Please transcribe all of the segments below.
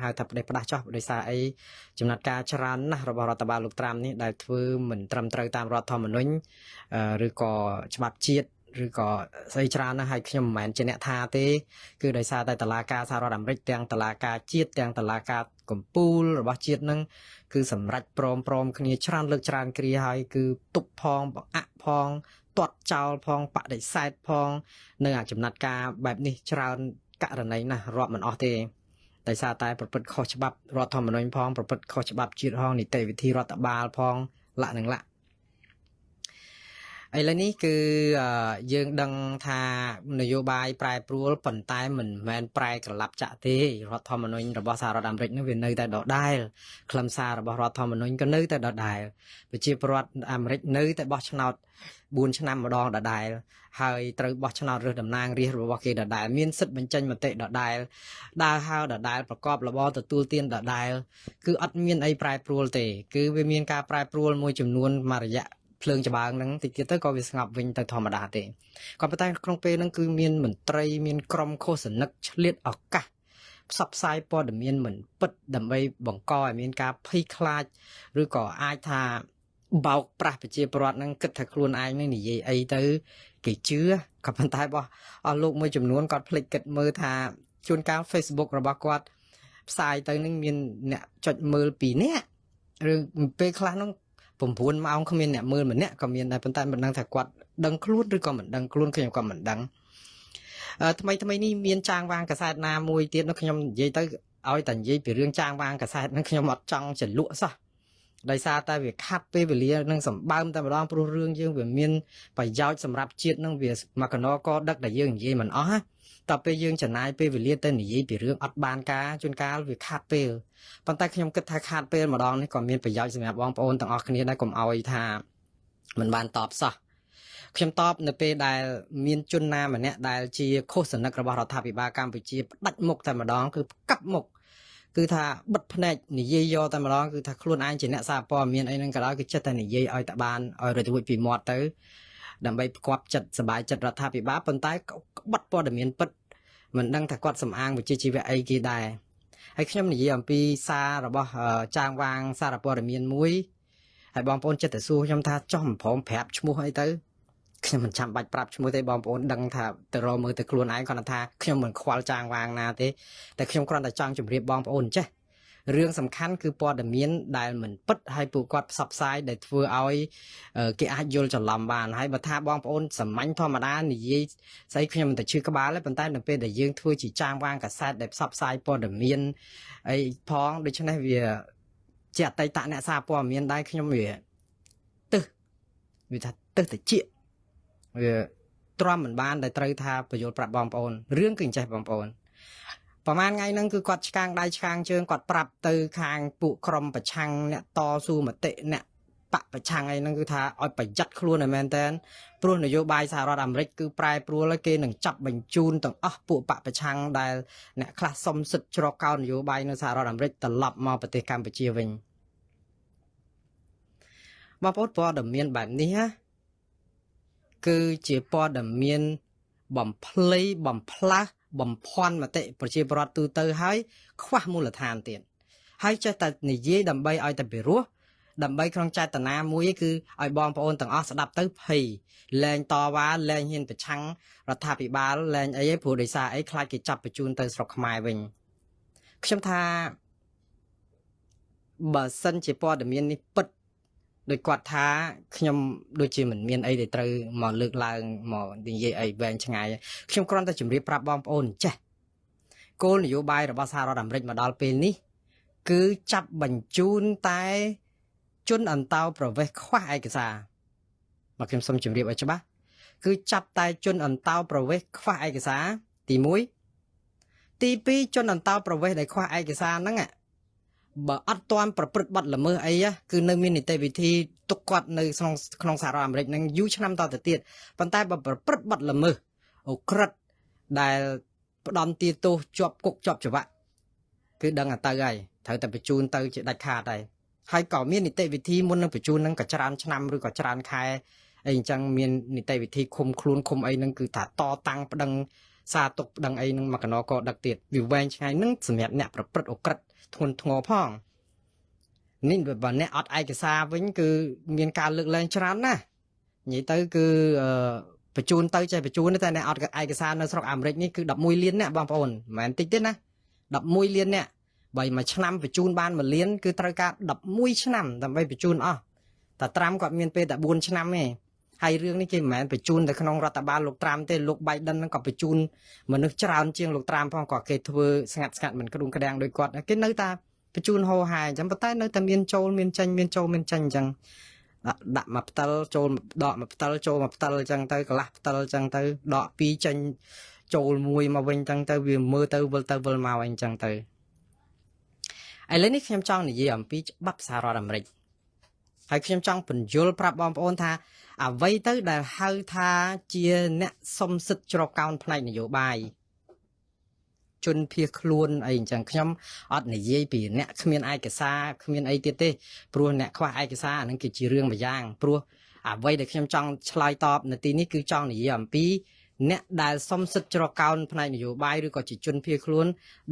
ហៅថាផ្ដេសផ្ដាស់ចោះដោយសារអីចំណាត់ការច្រើនណាស់របស់រដ្ឋបាលលោកត្រាំនេះដែលធ្វើមិនត្រឹមត្រូវតាមរដ្ឋធម្មនុញ្ញឬក៏ច្បាប់ជាតិឬក៏ស្អីច្រើនណាស់ហើយខ្ញុំមិនមែនជាអ្នកថាទេគឺដោយសារតែតឡាការសហរដ្ឋអាមេរិកទាំងតឡាការជាតិទាំងតឡាការកម្ពុជារបស់ជាតិនឹងគឺសម្រេចព្រមព្រមគ្នាច្រើនលើកច្រើនគ្រាហើយគឺទប់ផងបង្អាក់ផងទាត់ចោលផងបដិសេធផងនៅអាចំណាត់ការបែបនេះច្រើនករណីណាស់រាប់មិនអស់ទេដោយសារតែប្រព្រឹត្តខុសច្បាប់រដ្ឋធម្មនុញ្ញផងប្រព្រឹត្តខុសច្បាប់ជាតិផងនីតិវិធីរដ្ឋបាលផងលក្ខនឹងលក្ខឥឡូវនេះគឺយើងដឹងថានយោបាយប្រែប្រួលប៉ុន្តែមិនមែនប្រែក្រឡាប់ចាក់ទេរដ្ឋធម្មនុញ្ញរបស់សហរដ្ឋអាមេរិកនឹងវានៅតែដដែលខ្លឹមសាររបស់រដ្ឋធម្មនុញ្ញក៏នៅតែដដែលប្រជាពលរដ្ឋអាមេរិកនៅតែបោះឆ្នោត4ឆ្នាំម្ដងដដែលហើយត្រូវបោះឆ្នោតរើសតំណាងរាស្ត្ររបស់គេដដែលមានសិទ្ធិបញ្ចេញមតិដដែលដើរហើរដដែលប្រកបរបរទទួលទានដដែលគឺអត់មានអីប្រែប្រួលទេគឺវាមានការប្រែប្រួលមួយចំនួនមួយរយៈភ្លើងច្បាងហ្នឹងតិចទៀតទៅក៏វាស្ងប់វិញទៅធម្មតាទេក៏ប៉ុន្តែក្នុងពេលហ្នឹងគឺមានមន្ត្រីមានក្រុមឃោសនិកឆ្លៀតឱកាសផ្សព្វផ្សាយព័ត៌មានមិនពិតដើម្បីបង្កឲ្យមានការភ័យខ្លាចឬក៏អាចថាបោកប្រាស់ប្រជាពលរដ្ឋហ្នឹងគិតថាខ្លួនឯងនឹងនិយាយអីទៅគេជឿក៏ប៉ុន្តែបោះអស់លោកមួយចំនួនគាត់ភ្លេចគិតមើលថាជួនកាល Facebook របស់គាត់ផ្សាយទៅនឹងមានអ្នកចុចមើល2នាក់ឬពេលខ្លះហ្នឹង9ម៉ោងគ្មានអ្នកមើលម្នាក់ក៏មានដែរប៉ុន្តែមិនដឹងថាគាត់ដឹងខ្លួនឬក៏មិនដឹងខ្លួនខ្ញុំក៏មិនដឹងថ្មីថ្មីនេះមានចាងវាងកាសែតណាមួយទៀតនោះខ្ញុំនិយាយទៅឲ្យតែនិយាយពីរឿងចាងវាងកាសែតហ្នឹងខ្ញុំអត់ចង់ចលក់សោះដោយសារតែវាខាត់ពេលវេលានឹងសម្បើមតែម្ដងព្រោះរឿងយើងវាមានប្រយោជន៍សម្រាប់ជាតិនឹងវាមកកណកដឹកដែលយើងនិយាយមិនអស់ណាតទៅពេលយើងចំណាយពេលវេលាទៅនិយាយពីរឿងអត់បានការជួនកាលវាខាត់ពេលប៉ុន្តែខ្ញុំគិតថាខាតពេលម្ដងនេះក៏មានប្រយោជន៍សម្រាប់បងប្អូនទាំងអស់គ្នាដែរកុំឲ្យថាមិនបានតបសោះខ្ញុំតបនៅពេលដែលមានជនណាម្នាក់ដែលជាឃោសនិករបស់រដ្ឋាភិបាលកម្ពុជាផ្ដាច់មុខតែម្ដងគឺផ្កាប់មុខគឺថាបិទភ្នែកនិយាយយកតែម្ដងគឺថាខ្លួនឯងជាអ្នកសារព័ត៌មានអីហ្នឹងក៏ដោយគឺចិត្តតែនិយាយឲ្យតែបានឲ្យរួចពីមាត់ទៅដើម្បីផ្គាប់ចិត្តសบายចិត្តរដ្ឋាភិបាលប៉ុន្តែក្បត់ព័ត៌មានពិតមិនដឹងថាគាត់សំអាងវិជ្ជាជីវៈអីគេដែរហើយខ្ញុំនិយាយអំពីសាររបស់ចាងវាងសារព័ត៌មានមួយហើយបងប្អូនចិត្តតែសួរខ្ញុំថាចោះមិនព្រមប្រាប់ឈ្មោះអីទៅខ្ញុំមិនចាំបាច់ប្រាប់ឈ្មោះទេបងប្អូនដឹងថាទៅរកមើលទៅខ្លួនឯងគ្រាន់តែថាខ្ញុំមិនខ្វល់ចាងវាងណាទេតែខ្ញុំគ្រាន់តែចង់ជម្រាបបងប្អូនចេះរឿងសំខាន់គឺព័ត៌មានដែលមិនពិតហើយពួកគាត់ផ្សព្វផ្សាយដែលធ្វើឲ្យគេអាចយល់ច្រឡំបានហើយបើថាបងប្អូនសាមញ្ញធម្មតានិយាយស្អីខ្ញុំមិនទៅឈឺក្បាលទេប៉ុន្តែនៅពេលដែលយើងធ្វើជាចាងវាងកាសែតដែលផ្សព្វផ្សាយព័ត៌មានអីផងដូច្នេះវាជាអតីតអ្នកសារព័ត៌មានដែរខ្ញុំវាទឹះវាថាទឹះតិចវាទ្រាំមិនបានដែលត្រូវថាបញ្យល់ប្រាប់បងប្អូនរឿងគឺអញ្ចេះបងប្អូនប្រហែលថ្ងៃហ្នឹងគឺគាត់ឆ្កាងដៃឆ្កាងជើងគាត់ប្រាប់ទៅខាងពួកក្រុមប្រឆាំងអ្នកតស៊ូមតិអ្នកបកប្រឆាំងអីហ្នឹងគឺថាឲ្យប្រយ័ត្នខ្លួនឲ្យមែនតើព្រោះនយោបាយសហរដ្ឋអាមេរិកគឺប្រែប្រួលហើយគេនឹងចាប់បញ្ជូនទាំងអស់ពួកបកប្រឆាំងដែលអ្នកខ្លះសុំសិទ្ធិជ្រកកោននយោបាយនៅសហរដ្ឋអាមេរិកត្រឡប់មកប្រទេសកម្ពុជាវិញបងប្អូនព័ត៌មានបែបនេះណាគឺជាព័ត៌មានបំភ្លៃបំផ្លាស់បំភាន់មតិប្រជាពលរដ្ឋទូទៅហើយខ្វះមូលដ្ឋានទៀតហើយចេះតែនិយាយដើម្បីឲ្យតែពិរោះដើម្បីក្នុងចេតនាមួយគឺឲ្យបងប្អូនទាំងអស់ស្ដាប់ទៅភ័យលែងតវ៉ាលែងហ៊ានប្រឆាំងរដ្ឋាភិបាលលែងអីឯងព្រោះដោយសារអីខ្លាចគេចាប់បញ្ជូនទៅស្រុកខ្មែរវិញខ្ញុំថាបើសិនជាព័ត៌មាននេះពិតដោយគាត់ថាខ្ញុំដូចជាមិនមានអីដែលត្រូវមកលើកឡើងមកនិយាយអីវែងឆ្ងាយខ្ញុំគ្រាន់តែជម្រាបប្រាប់បងប្អូនចេះគោលនយោបាយរបស់សហរដ្ឋអាមេរិកមកដល់ពេលនេះគឺចាប់បញ្ជូនតែជនអន្តោប្រវេសន៍ខ្វះឯកសារមកខ្ញុំសូមជម្រាបឲ្យច្បាស់គឺចាប់តែជនអន្តោប្រវេសន៍ខ្វះឯកសារទី1ទី2ជនអន្តោប្រវេសន៍ដែលខ្វះឯកសារហ្នឹងបើអត់ទាន់ប្រព្រឹត្តបទល្មើសអីគឺនៅមាននីតិវិធីទុកគាត់នៅក្នុងសហរដ្ឋអាមេរិកនឹងយូរឆ្នាំតទៅទៀតប៉ុន្តែបើប្រព្រឹត្តបទល្មើសឧក្រិដ្ឋដែលផ្ដន់ទាទោសជាប់គុកជាប់ច្បាប់គឺដឹងតែទៅហើយត្រូវតែបញ្ជូនទៅជាដាច់ខាតហើយហើយក៏មាននីតិវិធីមុននឹងបញ្ជូននឹងក៏ច្រើនឆ្នាំឬក៏ច្រើនខែអីអញ្ចឹងមាននីតិវិធីឃុំខ្លួនឃុំអីនឹងគឺថាតតាំងប្តឹង សារទុកប្តឹងអីនឹងមកកណកដឹកទៀតវាវែងឆ្ងាយនឹងសម្រាប់អ្នកប្រព្រឹត្តអូក្រិដ្ឋធ្ងន់ធ្ងរផងនេះបើអ្នកអត់ឯកសារវិញគឺមានការលើកលែងច្រើនណាស់និយាយទៅគឺបញ្ជូនទៅចេះបញ្ជូនតែអ្នកអត់ឯកសារនៅស្រុកអាមេរិកនេះគឺ11លានអ្នកបងប្អូនមិនមែនតិចទេណា11លានអ្នកបើមួយឆ្នាំបញ្ជូនបាន1លានគឺត្រូវការ11ឆ្នាំដើម្បីបញ្ជូនអស់តែត្រាំគាត់មានពេលតែ4ឆ្នាំទេហើយរឿងនេះគេមិនមែនបញ្ជូនទៅក្នុងរដ្ឋបាលលោកត្រាំទេលោកបៃដិនហ្នឹងក៏បញ្ជូនមនុស្សច្រើនជាងលោកត្រាំផងក៏គេធ្វើស្ងាត់ស្ងាត់មិនគ្រុងក្តាំងដោយគាត់គេនៅតែបញ្ជូនហោហាអញ្ចឹងប៉ុន្តែនៅតែមានចូលមានចេញមានចូលមានចេញអញ្ចឹងដាក់មកផ្តិលចូលដកមកផ្តិលចូលមកផ្តិលអញ្ចឹងទៅកន្លះផ្តិលអញ្ចឹងទៅដកពីរចេញចូលមួយមកវិញអញ្ចឹងទៅវាមើលទៅវិលទៅវិលមកអីអញ្ចឹងទៅឥឡូវនេះខ្ញុំចង់និយាយអំពីច្បាប់សហរដ្ឋអាមេរិកហើយខ្ញុំចង់ពន្យល់ប្រាប់បងប្អូនថាអ្វីទៅដែលហៅថាជាអ្នកសុំសិទ្ធិជ្រកកោនផ្នែកនយោបាយជនភៀសខ្លួនអីអញ្ចឹងខ្ញុំអត់និយាយពីអ្នកគ្មានឯកសារគ្មានអីទៀតទេព្រោះអ្នកខ្វះឯកសារអានឹងគឺជារឿងមួយយ៉ាងព្រោះអ្វីដែលខ្ញុំចង់ឆ្លើយតបនៅទីនេះគឺចង់និយាយអំពីអ្នកដែលសុំសិទ្ធិជ្រកកោនផ្នែកនយោបាយឬក៏ជាជនភៀសខ្លួន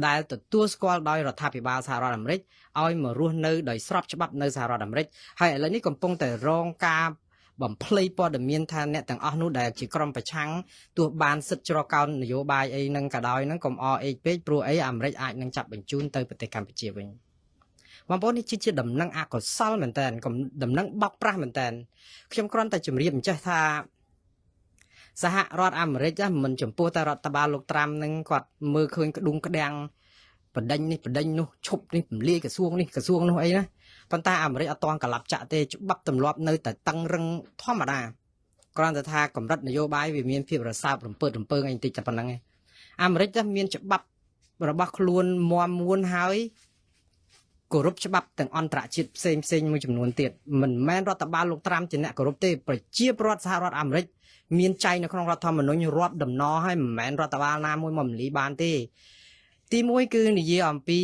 ដែលទទួលស្គាល់ដោយរដ្ឋាភិបាលសហរដ្ឋអាមេរិកឲ្យមករស់នៅដោយស្របច្បាប់នៅសហរដ្ឋអាមេរិកហើយឥឡូវនេះកំពុងតែរងការបំភ្លៃព័ត៌មានថាអ្នកទាំងអស់នោះដែលជាក្រុមប្រឆាំងទោះបានសិទ្ធិជ្រកកោននយោបាយអីហ្នឹងក៏ដោយហ្នឹងកុំអអេកពេកព្រោះអីអាមេរិកអាចនឹងចាប់បញ្ជូនទៅប្រទេសកម្ពុជាវិញបងប្អូននេះជាដំណឹងអកុសលមែនតើកុំដំណឹងបោកប្រាស់មែនតើខ្ញុំគ្រាន់តែជម្រាបអញ្ចេះថាសហរដ្ឋអាមេរិកមិនចំពោះតែរដ្ឋបាលលោកត្រាំនឹងគាត់មើលឃើញក្ដុងក្ដាំងបដិញនេះបដិញនោះឈប់នេះពំលាយក្រសួងនេះក្រសួងនោះអីណាប៉ុន្តែអាមេរិកអត់ទាន់ក្លាប់ចាក់ទេច្បាប់ទម្លាប់នៅតែតឹងរឹងធម្មតាគ្រាន់តែថាកម្រិតនយោបាយវាមានភាពរសើបរំពើតរំពើងអីបន្តិចតែប៉ុណ្្នឹងឯងអាមេរិកទៅមានច្បាប់របស់ខ្លួនមាំមួនហើយគោរពច្បាប់ទាំងអន្តរជាតិផ្សេងផ្សេងមួយចំនួនទៀតមិនមែនរដ្ឋបាលលោកត្រាំជាអ្នកគោរពទេប្រជាពលរដ្ឋសហរដ្ឋអាមេរិកមានចែងនៅក្នុងរដ្ឋធម្មនុញ្ញរាប់ដំណរហើយមិនមែនរដ្ឋបាលណាមួយមកម្លីបានទេទីមួយគឺនិយាយអំពី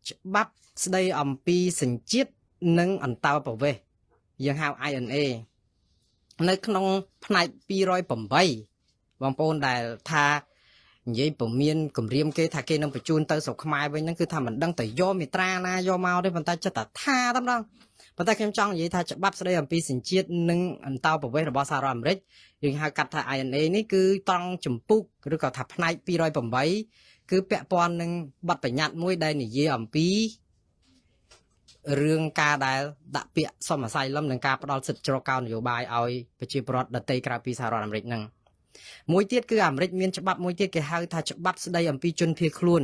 ច្បាប់ស្ដីអំពីសញ្ជាតិនិងអន្តោប្រវេសន៍យើងហៅ INA នៅក្នុងផ្នែក208បងប្អូនដែលថានិយាយពមៀនគម្រាមគេថាគេនឹងបញ្ជូនទៅស្រុកខ្មែរវិញហ្នឹងគឺថាមិនដឹងទៅយកមេត្រាណាយកមកទេប៉ុន្តែចិត្តតែថាតែម្ដងប៉ុន្តែខ្ញុំចង់និយាយថាច្បាប់ស្ដីអំពីសញ្ជាតិនិងអន្តោប្រវេសន៍របស់សហរដ្ឋអាមេរិកយើងហៅកាត់ថា INA នេះគឺត្រង់ចម្ពុកឬក៏ថាផ្នែក208គឺពាក់ព័ន្ធនឹងបទបញ្ញត្តិមួយដែលនិយាយអំពីរឿងការដែលដាក់ពាក្យសុំអាស័យលំនិងការផ្ដល់សិទ្ធិជ្រកកោននយោបាយឲ្យប្រជាពលរដ្ឋដទៃក្រៅពីសហរដ្ឋអាមេរិកហ្នឹងមួយទៀតគឺអាមេរិកមានច្បាប់មួយទៀតគេហៅថាច្បាប់ស្ដីអំពីជនភៀសខ្លួន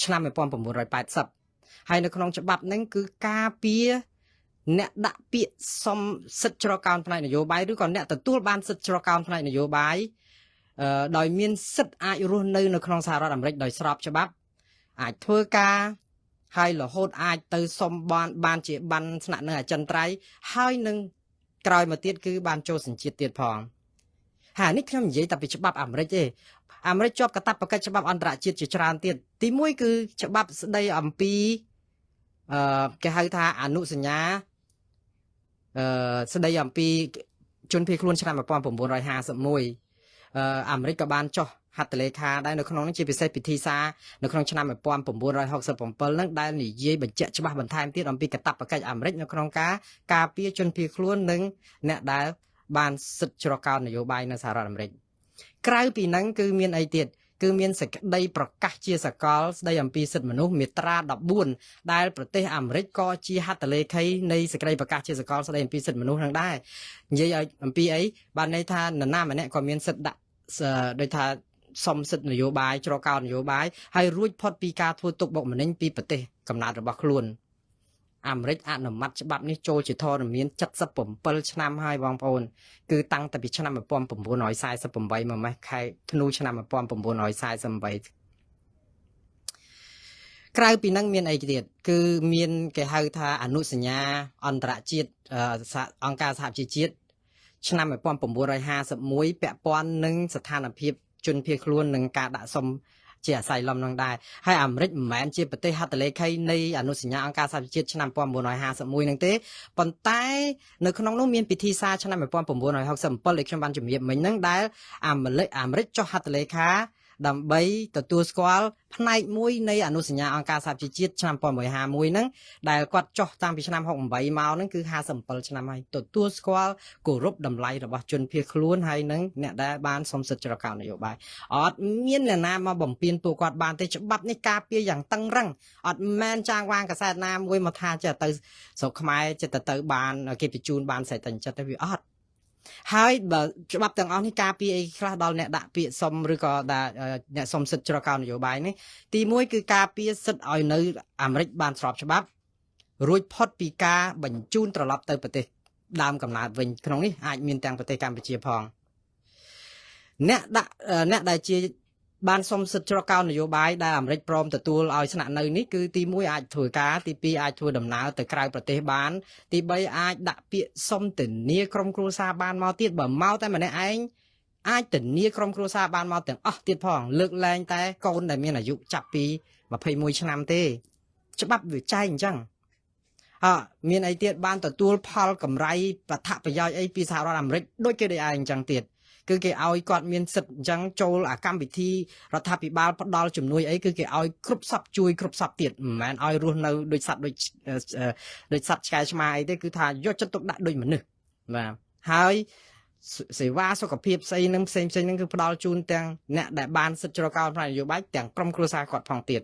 ឆ្នាំ1980ហើយនៅក្នុងច្បាប់ហ្នឹងគឺការពារអ្នកដាក់ពាក្យសុំសិទ្ធិជ្រកកោនផ្នែកនយោបាយឬក៏អ្នកទទួលបានសិទ្ធិជ្រកកោនផ្នែកនយោបាយដោយមានសិទ្ធិអាចរស់នៅនៅក្នុងសហរដ្ឋអាមេរិកដោយស្របច្បាប់អាចធ្វើការហើយរហូតអាចទៅសុំបានជាបានស្នាក់នៅអចិន្ត្រៃយ៍ហើយនឹងក្រោយមកទៀតគឺបានចូលសញ្ជាតិទៀតផងហើយនេះខ្ញុំនិយាយតែពីច្បាប់អាមេរិកទេអាមេរិកជាប់កាតព្វកិច្ចច្បាប់អន្តរជាតិជាច្រើនទៀតទីមួយគឺច្បាប់ស្ដីអំពីគេហៅថាអនុសញ្ញាស្ដីអំពីជនភៀសខ្លួនឆ្នាំ1951អាមេរិកក៏បានចុះហត្ថលេខាដែរនៅក្នុងនេះជាពិសេសពិធីសារនៅក្នុងឆ្នាំ1967ហ្នឹងដែលនិយាយបញ្ជាក់ច្បាស់បន្ថែមទៀតអំពីកាតព្វកិច្ចអាមេរិកនៅក្នុងការការពារជនភៀសខ្លួននិងអ្នកដែលបានសិទ្ធិជ្រកកោននយោបាយនៅសហរដ្ឋអាមេរិកក្រៅពីហ្នឹងគឺមានអីទៀតគឺមានសេចក្តីប្រកាសជាសកលស្តីអំពីសិទ្ធិមនុស្សមាត្រា14ដែលប្រទេសអាមេរិកក៏ជាហត្ថលេខីនៃសេចក្តីប្រកាសជាសកលស្តីអំពីសិទ្ធិមនុស្សហ្នឹងដែរនិយាយឲ្យអំពីអីបានន័យថានរណាម្នាក់ក៏មានសិទ្ធិដាក់ដូចថាសុំសិទ្ធិនយោបាយជ្រកកោននយោបាយហើយរួចផុតពីការធ្វើទុកបុកម្នេញពីប្រទេសកំណើតរបស់ខ្លួនអាមេរិកអនុម័តច្បាប់នេះចូលជាធរមាន77ឆ្នាំហើយបងប្អូនគឺតាំងតែពីឆ្នាំ1948មកម៉េះខែធ្នូឆ្នាំ1948ក្រៅពីហ្នឹងមានអីទៀតគឺមានគេហៅថាអនុសញ្ញាអន្តរជាតិអង្គការសហប្រជាជាតិឆ្នាំ1951ពាក់ព័ន្ធនឹងស្ថានភាពជនភៀសខ្លួននិងការដាក់សុំជាអាស័យលំនឹងដែរហើយអាមេរិកមិនមែនជាប្រទេសហត្ថលេខីនៃអនុសញ្ញាអង្គការសហប្រជាជាតិឆ្នាំ1951នឹងទេប៉ុន្តែនៅក្នុងនោះមានពិធីសារឆ្នាំ1967ដែលខ្ញុំបានជម្រាបមិញហ្នឹងដែលអាមេរិកចុះហត្ថលេខា ដើម្បីទទួលស្គាល់ផ្នែកមួយនៃអនុសញ្ញាអង្គការសហប្រជាជាតិឆ្នាំ1951ហ្នឹងដែលគាត់ចុះតាំងពីឆ្នាំ68មកហ្នឹងគឺ57ឆ្នាំហើយទទួលស្គាល់គោរពតម្លៃរបស់ជនភៀសខ្លួនហើយនឹងអ្នកដែលបានសុំសិទ្ធិជ្រកកោននយោបាយអត់មានអ្នកណាមកបំពេញពួកគាត់បានទេច្បាប់នេះការពារយ៉ាងតឹងរឹងអត់មែនចាងវាងកាសែតណាមួយមកថាចេះទៅស្រុកខ្មែរចិត្តទៅបានគេបញ្ជូនបានស្រេចតែចិត្តទេវាអត់ហើយបើច្បាប់ទាំងអស់នេះការពារអីខ្លះដល់អ្នកដាក់ពាក្យសុំឬក៏អ្នកសុំសិទ្ធិជ្រកកោននយោបាយនេះទី1គឺការពារសិទ្ធិឲ្យនៅអាមេរិកបានស្របច្បាប់រួចផុតពីការបញ្ជូនត្រឡប់ទៅប្រទេសដើមកំណើតវិញក្នុងនេះអាចមានទាំងប្រទេសកម្ពុជាផងអ្នកដាក់អ្នកដែលជាបានសុំសិទ្ធិជ្រកកោននយោបាយដែលអាមេរិកព្រមទទួលឲ្យស្នាក់នៅនេះគឺទី1អាចធ្វើការទី2អាចធ្វើដំណើរទៅក្រៅប្រទេសបានទី3អាចដាក់ពាក្យសុំធានាក្រុមគ្រួសារបានមកទៀតបើមកតែម្នាក់ឯងអាចធានាក្រុមគ្រួសារបានមកទាំងអស់ទៀតផងលើកលែងតែកូនដែលមានអាយុចាប់ពី21ឆ្នាំទេច្បាប់វាចែងអញ្ចឹងអមានអីទៀតបានទទួលផលកម្រៃអត្ថប្រយោជន៍អីពីសហរដ្ឋអាមេរិកដូចគេដូចឯងអញ្ចឹងទៀតគឺគេឲ្យគាត់មានសិទ្ធិអញ្ចឹងចូលអាកម្មវិធីរដ្ឋាភិបាលផ្ដល់ជំនួយអីគឺគេឲ្យគ្រប់សពជួយគ្រប់សពទៀតមិនមែនឲ្យរស់នៅដូចសត្វដូចសត្វឆ្កែឆ្មាអីទេគឺថាយកចិត្តទុកដាក់ដូចមនុស្សបាទហើយសេវាសុខភាពស្អីនឹងផ្សេងផ្សេងនឹងគឺផ្ដល់ជូនទាំងអ្នកដែលបានសិទ្ធិជ្រកកោនផ្នែកនយោបាយទាំងក្រុមគ្រួសារគាត់ផងទៀត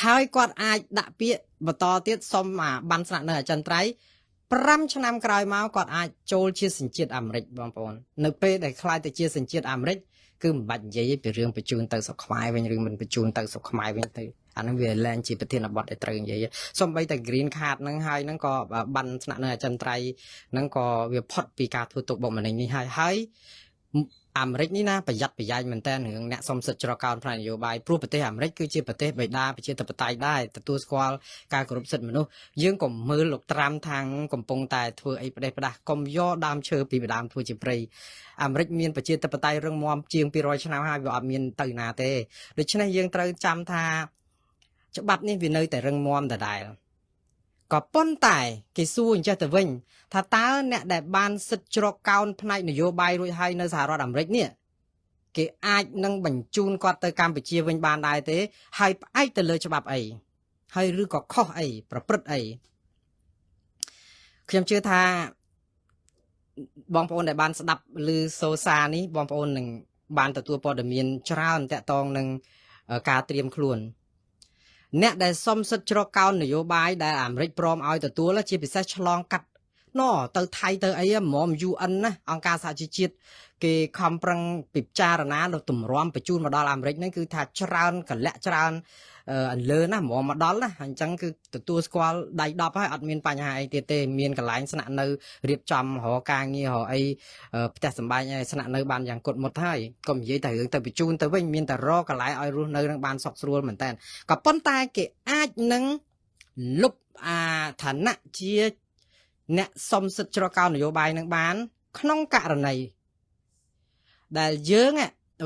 ហើយគាត់អាចដាក់ពាក្យបន្តទៀតសុំអាបានស្នាក់នៅអចិន្ត្រៃយ៍5ឆ្នាំក្រោយមកគាត់អាចចូលជាសញ្ជាតិអាមេរិកបងប្អូននៅពេលដែលក្លាយទៅជាសញ្ជាតិអាមេរិកគឺមិនបាច់និយាយពីរឿងបញ្ជូនទៅស្រុកខ្មែរវិញឬមិនបញ្ជូនទៅស្រុកខ្មែរវិញទៅអានឹងវាលែងជាប្រធានបទដែលត្រូវនិយាយសូម្បីតែ green card ហ្នឹងហើយហ្នឹងក៏បានស្នាក់នៅអចិន្ត្រៃយ៍ហ្នឹងក៏វាផុតពីការធ្វើទុកបុកម្នេញនេះហើយហើយអាមេរិកនេះណាប្រយ័ត្នប្រយែងមែនតើរឿងអ្នកសុំសិទ្ធិជ្រកកោនផ្នែកនយោបាយព្រោះប្រទេសអាមេរិកគឺជាប្រទេសបិតាប្រជាធិបតេយ្យដែរទទួលស្គាល់ការគោរពសិទ្ធិមនុស្សយើងក៏មើលលោកត្រាំថាងកំពុងតែធ្វើអីប្រទេសផ្ដាស់កុំយកដើមឈើពីដើមធ្វើជាព្រៃអាមេរិកមានប្រជាធិបតេយ្យរឹងមាំជាង200ឆ្នាំហើយវាអត់មានទៅណាទេដូច្នេះយើងត្រូវចាំថាច្បាប់នេះវានៅតែរឹងមាំដដែលក៏ប៉ុន្តែគេសួរអញ្ចេះទៅវិញថាតើអ្នកដែលបានសិទ្ធិជ្រកកោនផ្នែកនយោបាយរួចហើយនៅសហរដ្ឋអាមេរិកនេះគេអាចនឹងបញ្ជូនគាត់ទៅកម្ពុជាវិញបានដែរទេហើយផ្អែកទៅលើច្បាប់អីហើយឬក៏ខុសអីប្រព្រឹត្តអីខ្ញុំជឿថាបងប្អូនដែលបានស្ដាប់ឮសូសានេះបងប្អូននឹងបានទទួលព័ត៌មានច្រើនតាក់ទងនឹងការត្រៀមខ្លួនអ្នកដែលសុំសិទ្ធិជ្រកកោននយោបាយដែលអាមេរិកព្រមឲ្យទទួលជាពិសេសឆ្លងកាត់ណទៅថៃទៅអីហ្មង UN ណាអង្គការសហជីវជាតិគេខំប្រឹងពិចារណាដល់ទម្រាំបញ្ជូនមកដល់អាមេរិកហ្នឹងគឺថាច្រើនកលៈច្រើនអន្លើណាហ្មងមកដល់ណាអញ្ចឹងគឺទទួលស្គាល់ដៃ10ហើយអត់មានបញ្ហាអីទៀតទេមានកន្លែងស្នាក់នៅរៀបចំរកការងាររកអីផ្ទះសម្បែងឲ្យស្នាក់នៅបានយ៉ាងគត់មុតហើយកុំនិយាយតែរឿងទៅបញ្ជូនទៅវិញមានតែរកកន្លែងឲ្យរស់នៅនឹងបានសុខស្រួលមែនតើក៏ប៉ុន្តែគេអាចនឹងលុបអាឋានៈជាអ្នកសុំសិទ្ធិជ្រកកោននយោបាយនឹងបានក្នុងករណីដែលយើង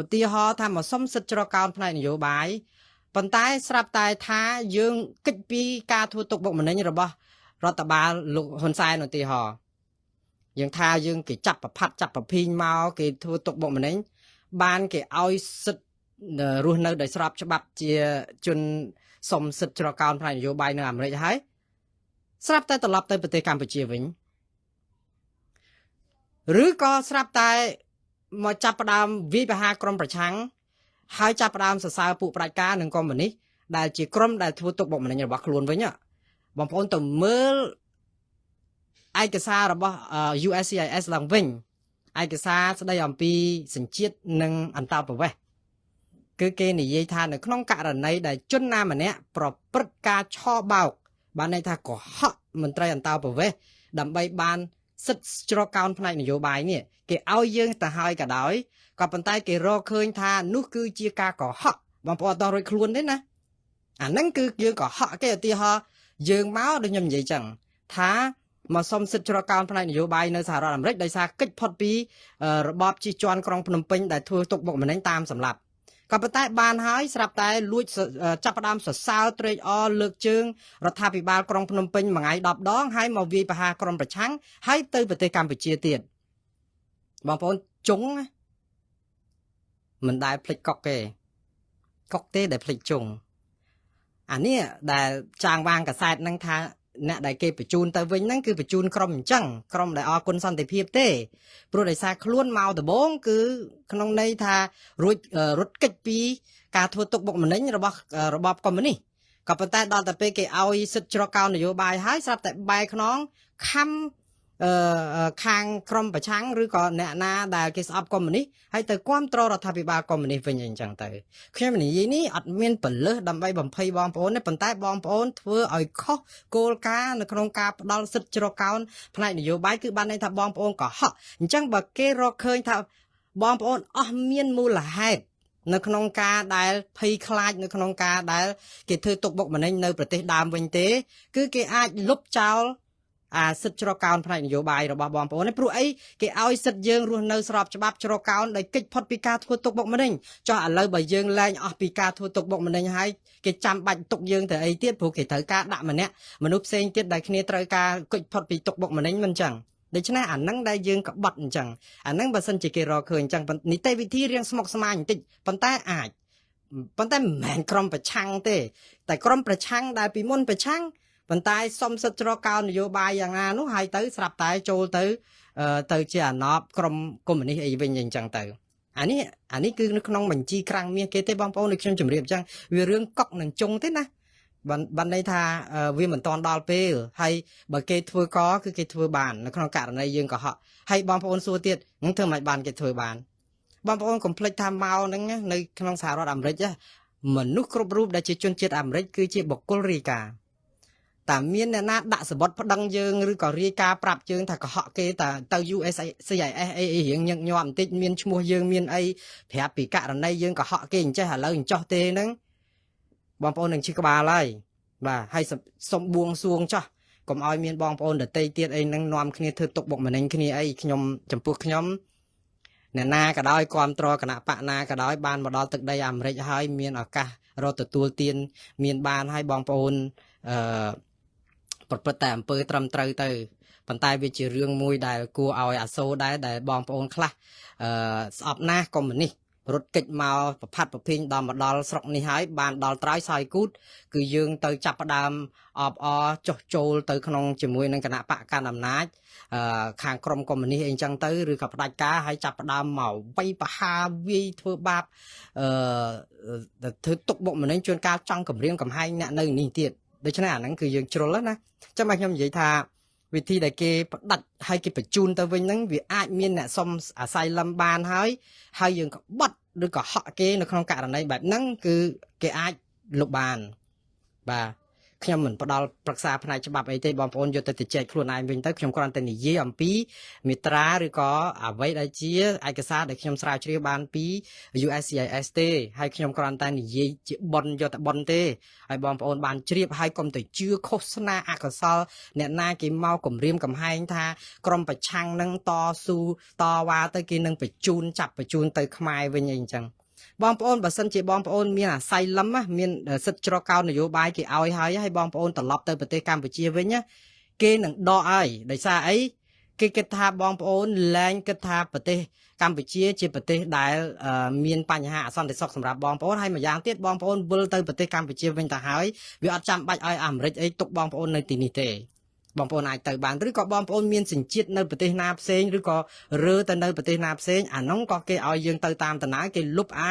ឧទាហរណ៍ថាមកសុំសិទ្ធិជ្រកកោនផ្នែកនយោបាយប៉ុន្តែស្រាប់តែថាយើងគិតពីការធ្វើទុកបុកម្នេញរបស់រដ្ឋបាលលោកហ៊ុនសែនឧទាហរណ៍យើងថាយើងគេចាប់ប្រផាត់ចាប់ប្រភីងមកគេធ្វើទុកបុកម្នេញបានគេឲ្យសិទ្ធិរស់នៅដោយស្របច្បាប់ជាជនសុំសិទ្ធិជ្រកកោនផ្នែកនយោបាយនៅអាមេរិកហើយស្រាប់តែត្រឡប់ទៅប្រទេសកម្ពុជាវិញឬក៏ស្រាប់តែមកចាប់ផ្ដើមវាយប្រហារក្រុមប្រឆាំងហើយចាប់ផ្ដើមសរសើរពួកប្រជាការនិងកុម្មុយនីសដែលជាក្រុមដែលធ្វើទុកបុកម្នេញរបស់ខ្លួនវិញបងប្អូនទៅមើលឯកសាររបស់ USCIS ឡើងវិញឯកសារស្ដីអំពីសញ្ជាតិនិងអន្តោប្រវេសន៍គឺគេនិយាយថានៅក្នុងករណីដែលជនណាម្នាក់ប្រព្រឹត្តការឆបោកបានន័យថាកុហកមន្ត្រីអន្តោប្រវេសន៍ដើម្បីបានសិទ្ធិជ្រកកោនផ្នែកនយោបាយនេះគេឲ្យយើងទៅហើយក៏ដោយក៏ប៉ុន្តែគេរកឃើញថានោះគឺជាការកុហកបងប្អូនអត់តរួចខ្លួនទេណាអាហ្នឹងគឺយើងកុហកគេឧទាហរណ៍យើងមកដូចខ្ញុំនិយាយចឹងថាមកសុំសិទ្ធិជ្រកកោនផ្នែកនយោបាយនៅសហរដ្ឋអាមេរិកដោយសារកិច្ចផុតពីរបបជិះជាន់ក្រុងភ្នំពេញដែលធ្វើទុកបុកម្នេញតាមសម្លាប់ក៏ប៉ុន្តែបានហើយស្រាប់តែលួចចាប់ផ្ដើមសរសើរត្រេកអរលើកជើងរដ្ឋាភិបាលក្រុងភ្នំពេញមួយថ្ងៃ10ដងហើយមកវាយប្រហារក្រុមប្រឆាំងហើយទៅប្រទេសកម្ពុជាទៀតបងប្អូនជុង មិនដែលភ្លេចកុកទេកុកទេដែលភ្លេចជង់អានេះដែលចាងវាងកាសែតហ្នឹងថាអ្នកដែលគេបញ្ជូនទៅវិញហ្នឹងគឺបញ្ជូនក្រុមអញ្ចឹងក្រុមដែលអរគុណសន្តិភាពទេព្រោះដោយសារខ្លួនមកដំបូងគឺក្នុងន័យថារួចរត់គេចពីការធ្វើទុក្ខបុកម្នេញរបស់របបកុម្មុយនីសក៏ប៉ុន្តែដល់តែពេលគេឲ្យសិទ្ធិជ្រកកោននយោបាយហើយស្រាប់តែបែរខ្នងខំអឺខាងក្រុមប្រឆាំងឬក៏អ្នកណាដែលគេស្អប់កុម្មុយនីសហើយទៅគ្រប់គ្រងរដ្ឋាភិបាលកុម្មុយនីសវិញអញ្ចឹងទៅខ្ញុំនិយាយនេះអត់មានពលឹះដើម្បីបំភ័យបងប្អូនទេប៉ុន្តែបងប្អូនធ្វើឲ្យខុសគោលការណ៍នៅក្នុងការផ្ដល់សិទ្ធិជ្រកកោនផ្នែកនយោបាយគឺបានន័យថាបងប្អូនកុហកអញ្ចឹងបើគេរកឃើញថាបងប្អូនអស់មានមូលហេតុនៅក្នុងការដែលភ័យខ្លាចនៅក្នុងការដែលគេធ្វើទុក្ខបុកម្នេញនៅប្រទេសដើមវិញទេគឺគេអាចលុបចោលអាសិទ្ធិជ្រកកោនផ្នែកនយោបាយរបស់បងប្អូននេះព្រោះអីគេឲ្យសិទ្ធិយើងរស់នៅស្របច្បាប់ជ្រកកោនដោយគេចផុតពីការធ្វើទុក្ខបុកម្នេញចុះឥឡូវបើយើងលែងអស់ពីការធ្វើទុក្ខបុកម្នេញហើយគេចាំបាច់ទុកយើងទៅអីទៀតព្រោះគេត្រូវការដាក់ម្នាក់មនុស្សផ្សេងទៀតដែលគ្នាត្រូវការគេចផុតពីទុក្ខបុកម្នេញមិនចឹងដូច្នេះអាហ្នឹងដែលយើងក្បត់អញ្ចឹងអាហ្នឹងបើសិនជាគេរកឃើញអញ្ចឹងនីតិវិធីរៀងស្មុគស្មាញបន្តិចប៉ុន្តែអាចប៉ុន្តែមិនមែនក្រុមប្រឆាំងទេតែក្រុមប្រឆាំងដែលពីមុនប្រឆាំងប៉ុន្តែសុំសិទ្ធិជ្រកកោននយោបាយយ៉ាងណានោះហើយទៅស្រាប់តែចូលទៅទៅជាអាណប់ក្រុមកុម្មុយនីសអីវិញអញ្ចឹងទៅអានេះអានេះគឺនៅក្នុងបញ្ជីក្រាំងមាសគេទេបងប្អូនដូចខ្ញុំជម្រាបអញ្ចឹងវារឿងកុកនឹងជុងទេណាបានបានន័យថាវាមិនតាន់ដល់ពេលហើយបើគេធ្វើកគឺគេធ្វើបាននៅក្នុងករណីយើងកុហកហើយបងប្អូនសួរទៀតនឹងធ្វើមិនបានគេធ្វើបានបងប្អូនកុំភ្លេចថាមកហ្នឹងនៅក្នុងសហរដ្ឋអាមេរិកមនុស្សគ្រប់រូបដែលជាជនជាតិអាមេរិកគឺជាបុគ្គលរាយការណ៍តាមានអ្នកណាដាក់សបុតប្តឹងយើងឬក៏រាយការណ៍ប្រាប់យើងថាកុហកគេតាទៅ USCIS អីអីរៀងញឹកញាប់បន្តិចមានឈ្មោះយើងមានអីប្រាប់ពីករណីយើងកុហកគេអញ្ចេះឥឡូវអញ្ចោះទេហ្នឹងបងប្អូននឹងឈឺក្បាលហើយបាទហើយសុំបួងសួងចោះកុំឲ្យមានបងប្អូនដតីទៀតអីហ្នឹងនាំគ្នាធ្វើទុកបុកម្នេញគ្នាអីខ្ញុំចំពោះខ្ញុំអ្នកណាក៏ដោយគ្រប់គ្រងគណៈបកណាក៏ដោយបានមកដល់ទឹកដីអាមេរិកហើយមានឱកាសរកទទួលទានមានបានហើយបងប្អូនអឺប្រព្រឹត្តតែអំពើត្រឹមត្រូវទៅប៉ុន្តែវាជារឿងមួយដែលគួរឲ្យអាសូរដែរដែលបងប្អូនខ្លះអឺស្អប់ណាស់កុម្មុយនីសរត់គេចមកប្រផាត់ប្រភេងដល់មកដល់ស្រុកនេះហើយបានដល់ត្រើយសោយគូតគឺយើងទៅចាប់ផ្ដើមអបអរចុះចូលទៅក្នុងជាមួយនឹងគណៈបកកណ្ដាលអំណាចអឺខាងក្រុមកុម្មុយនីសអីចឹងទៅឬក៏ផ្ដាច់ការហើយចាប់ផ្ដើមមកវាយប្រហារវាយធ្វើបាបអឺធ្វើទុកបុកម្នេញជួនកាលចង់គម្រាមកំហែងអ្នកនៅនេះទៀតដូច្នេះអាហ្នឹងគឺយើងជ្រុលណាចាំឲ្យខ្ញុំនិយាយថាវិធីដែលគេផ្ដាច់ហើយគេបញ្ជូនទៅវិញហ្នឹងវាអាចមានអ្នកសុំasylum បានហើយហើយយើងក៏បត់ឬក៏ហក់គេនៅក្នុងករណីបែបហ្នឹងគឺគេអាចលុបបានបាទខ្ញុំមិនផ្ដល់ប្រឹក្សាផ្នែកច្បាប់អីទេបងប្អូនយកទៅជជែកខ្លួនឯងវិញទៅខ្ញុំគ្រាន់តែនិយាយអំពីមាត្រាឬក៏អ្វីដែលជាឯកសារដែលខ្ញុំស្រាវជ្រាវបានពី USCIS ទេហើយខ្ញុំគ្រាន់តែនិយាយជាប៉ុនយកតែប៉ុនទេហើយបងប្អូនបានជ្រាបហើយកុំទៅជឿឃោសនាអកុសលអ្នកណាគេមកគម្រាមកំហែងថាក្រុមប្រឆាំងនឹងតស៊ូតវ៉ាទៅគេនឹងបញ្ជូនចាប់បញ្ជូនទៅខ្មែរវិញអីអញ្ចឹងបងប្អូនបើសិនជាបងប្អូនមាន asylum មានសិទ្ធិជ្រកកោននយោបាយគេឲ្យហើយហើយបងប្អូនត្រឡប់ទៅប្រទេសកម្ពុជាវិញគេនឹងដកហើយដោយសារអីគេគិតថាបងប្អូនលែងគិតថាប្រទេសកម្ពុជាជាប្រទេសដែលមានបញ្ហាអសន្តិសុខសម្រាប់បងប្អូនហើយម្យ៉ាងទៀតបងប្អូនវិលទៅប្រទេសកម្ពុជាវិញទៅហើយវាអត់ចាំបាច់ឲ្យអាមេរិកអីទុកបងប្អូននៅទីនេះទេបងប្អូនអាចទៅបានឬក៏បងប្អូនមានសញ្ជាតិនៅប្រទេសណាផ្សេងឬក៏រើទៅនៅប្រទេសណាផ្សេងអានោះក៏គេឲ្យយើងទៅតាមដំណើរគេលុបអា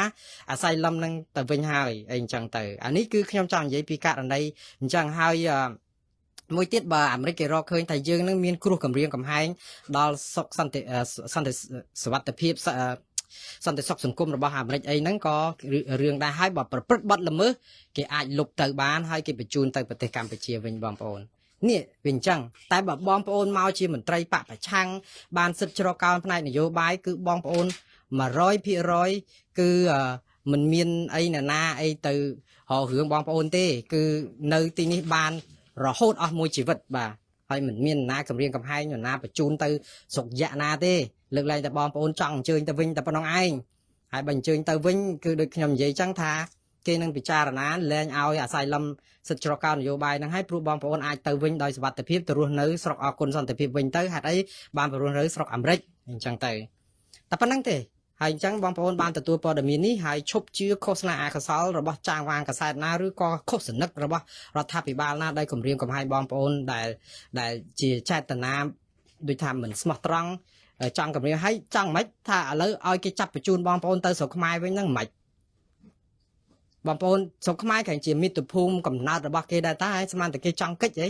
asylum នឹងទៅវិញហើយអីអញ្ចឹងទៅអានេះគឺខ្ញុំចង់និយាយពីករណីអញ្ចឹងហើយមួយទៀតបើអាមេរិកគេរកឃើញថាយើងនឹងមានគ្រោះគម្រាមកំហែងដល់សុខសន្តិសន្តិសវត្ថភាពសន្តិសុខសង្គមរបស់អាមេរិកអីហ្នឹងក៏រឿងដែរហើយបើប្រព្រឹត្តបទល្មើសគេអាចលុបទៅបានហើយគេបញ្ជូនទៅប្រទេសកម្ពុជាវិញបងប្អូននេះវាអញ្ចឹងតែបើបងប្អូនមកជាមន្ត្រីបកប្រឆាំងបានសិទ្ធិជ្រកកោនផ្នែកនយោបាយគឺបងប្អូន100%គឺមិនមានអីណានាអីទៅរករឿងបងប្អូនទេគឺនៅទីនេះបានរហូតអស់មួយជីវិតបាទហើយមិនមានណាគម្រាមកំហែងណាបញ្ជូនទៅស្រុកយៈណាទេលើកលែងតែបងប្អូនចង់អញ្ជើញទៅវិញតែប៉ុណ្ណឹងឯងហើយបើអញ្ជើញទៅវិញគឺដូចខ្ញុំនិយាយចឹងថាគេនឹងពិចារណាលែងឲ្យ asylum សិទ្ធិជ្រកកោននយោបាយហ្នឹងហើយព្រោះបងប្អូនអាចទៅវិញដោយសុវត្ថិភាពទៅរស់នៅស្រុកអគុណសន្តិភាពវិញទៅហេតុអីបានទៅរស់នៅស្រុកអាមេរិកអញ្ចឹងទៅតែប៉ុណ្្នឹងទេ ហើយអញ្ចឹងបងប្អូនបានទទួលព័ត៌មាននេះហើយឈប់ជឿឃោសនាអកុសលរបស់ចាងវាងកាសែតណាឬក៏ឃោសនិករបស់រដ្ឋាភិបាលណាដែលគម្រាមកំហែងបងប្អូនដែលជាចេតនាដូចថាមិនស្មោះត្រង់ចង់គម្រាមហើយចង់មិនថាឥឡូវឲ្យគេចាប់បញ្ជូនបងប្អូនទៅស្រុកខ្មែរវិញហ្នឹងមិនបងប្អូនស្រុកខ្មែរក្រែងជាមាតុភូមិកំណើតរបស់គេដែរតាហើយស្មានតែគេចង់កិច្ចអី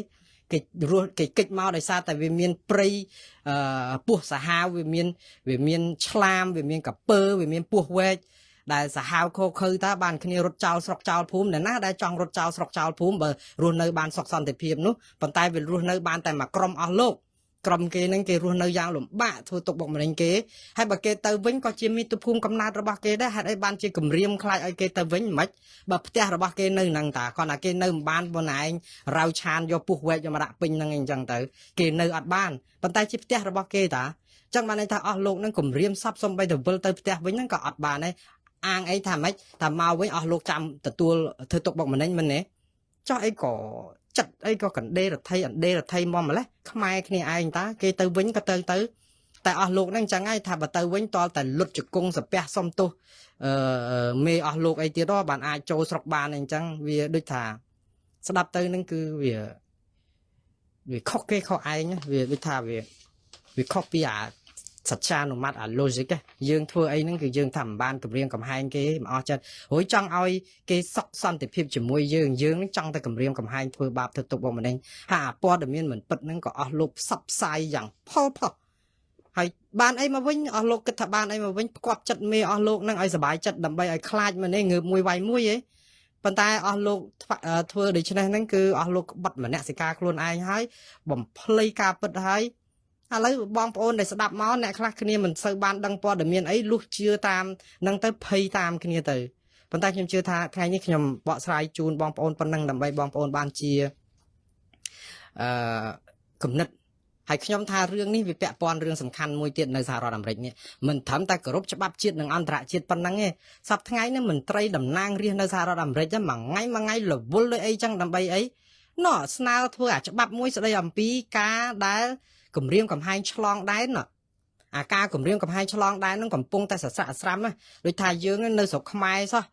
គេរស់គេកិច្ចមកដោយសារតែវាមានព្រៃអឺពស់សាហាវវាមានឆ្លាមវាមានកពើវាមានពស់វែកដែលសាហាវខូខើតាបានគ្នារត់ចោលស្រុកចោលភូមិណាដែលចង់រត់ចោលស្រុកចោលភូមិបើរស់នៅបានសុខសន្តិភាពនោះប៉ុន្តែវារស់នៅបានតែមួយក្រុមអស់លោកក្រុមគេហ្នឹងគេរស់នៅយ៉ាងលំបាកធ្វើទុកបុកម្នេញគេហើយបើគេទៅវិញក៏ជាមាតុភូមិកំណើតរបស់គេដែរហេតុអីបានជាគម្រាមខ្លាចឲ្យគេទៅវិញមិនបើផ្ទះរបស់គេនៅហ្នឹងតាគាត់ថាគេនៅមិនបានប៉ុណ្ណែងរៅឆានយកពុះវែកយកមកដាក់ពេញហ្នឹងអីចឹងទៅគេនៅអត់បានប៉ុន្តែជាផ្ទះរបស់គេតាចឹងបានន័យថាអស់លោកហ្នឹងគម្រាមសពសំបីទៅវិលទៅផ្ទះវិញហ្នឹងក៏អត់បានដែរអាងអីថាម៉េចថាមកវិញអស់លោកចាំទទួលធ្វើទុកបុកម្នេញមិនទេចោះអីក៏ចិត្តអីក៏កណ្ដេរដ្ឋីអណ្ដេរដ្ឋីមកម្លេះខ្មែរគ្នាឯងតាគេទៅវិញក៏ទៅទៅតែអស់លោកហ្នឹងចឹងហើយថាបើទៅវិញតលតែលុតជង្គង់សាពះសុំទោសអឺមេអស់លោកអីទៀតបានអាចចូលស្រុកបានអីចឹងវាដូចថាស្ដាប់ទៅហ្នឹងគឺវាខុសគេខុសឯងវាដូចថាវាខុសពីអាសច្ចានុមត្តអា logic យើងធ្វើអីហ្នឹងគឺយើងថាមិនបានគម្រាមកំហែងគេមិនអស់ចិត្តរួចចង់ឲ្យគេសុខសន្តិភាពជាមួយយើងយើងនឹងចង់តែគម្រាមកំហែងធ្វើបាបធ្វើទុកបុកម្នេញហើយអាព័ត៌មានមិនពិតហ្នឹងក៏អស់លោកផ្សព្វផ្សាយយ៉ាងផុលផុសហើយបានអីមកវិញអស់លោកគិតថាបានអីមកវិញផ្គប់ចិត្តមេអស់លោកហ្នឹងឲ្យសុបាយចិត្តដើម្បីឲ្យខ្លាចម្នេះងើបមួយវាយមួយឯងប៉ុន្តែអស់លោកធ្វើដូច្នេះហ្នឹងគឺអស់លោកក្បត់មនសិការខ្លួនឯងហើយបំភ្លៃការពិតហើយឥឡូវបងប្អូនដែលស្ដាប់មកអ្នកខ្លះគ្នាមិនសូវបានដឹងព័ត៌មានអីលុះជឿតាមនឹងទៅភ័យតាមគ្នាទៅប៉ុន្តែខ្ញុំជឿថាថ្ងៃនេះខ្ញុំបកស្រាយជូនបងប្អូនប៉ុណ្ណឹងដើម្បីបងប្អូនបានជាអឺគំនិតហើយខ្ញុំថារឿងនេះវាពាក់ព័ន្ធរឿងសំខាន់មួយទៀតនៅសហរដ្ឋអាមេរិកនេះមិនត្រឹមតែគោរពច្បាប់ជាតិនិងអន្តរជាតិប៉ុណ្ណឹងទេសប្តាហ៍ថ្ងៃនេះមន្ត្រីតំណាងរាស្ត្រនៅសហរដ្ឋអាមេរិកមួយថ្ងៃមួយថ្ងៃរវល់ដូចអីចឹងដើម្បីអីណោះស្នើធ្វើអាច្បាប់មួយស្ដីអំពីការដែលគម្រាមកំហែងឆ្លងដែនអាការគម្រាមកំហែងឆ្លងដែននឹងកំពុងតែសស្រាក់ស្រាំដូចថាយើងនៅស្រុកខ្មែរសោះ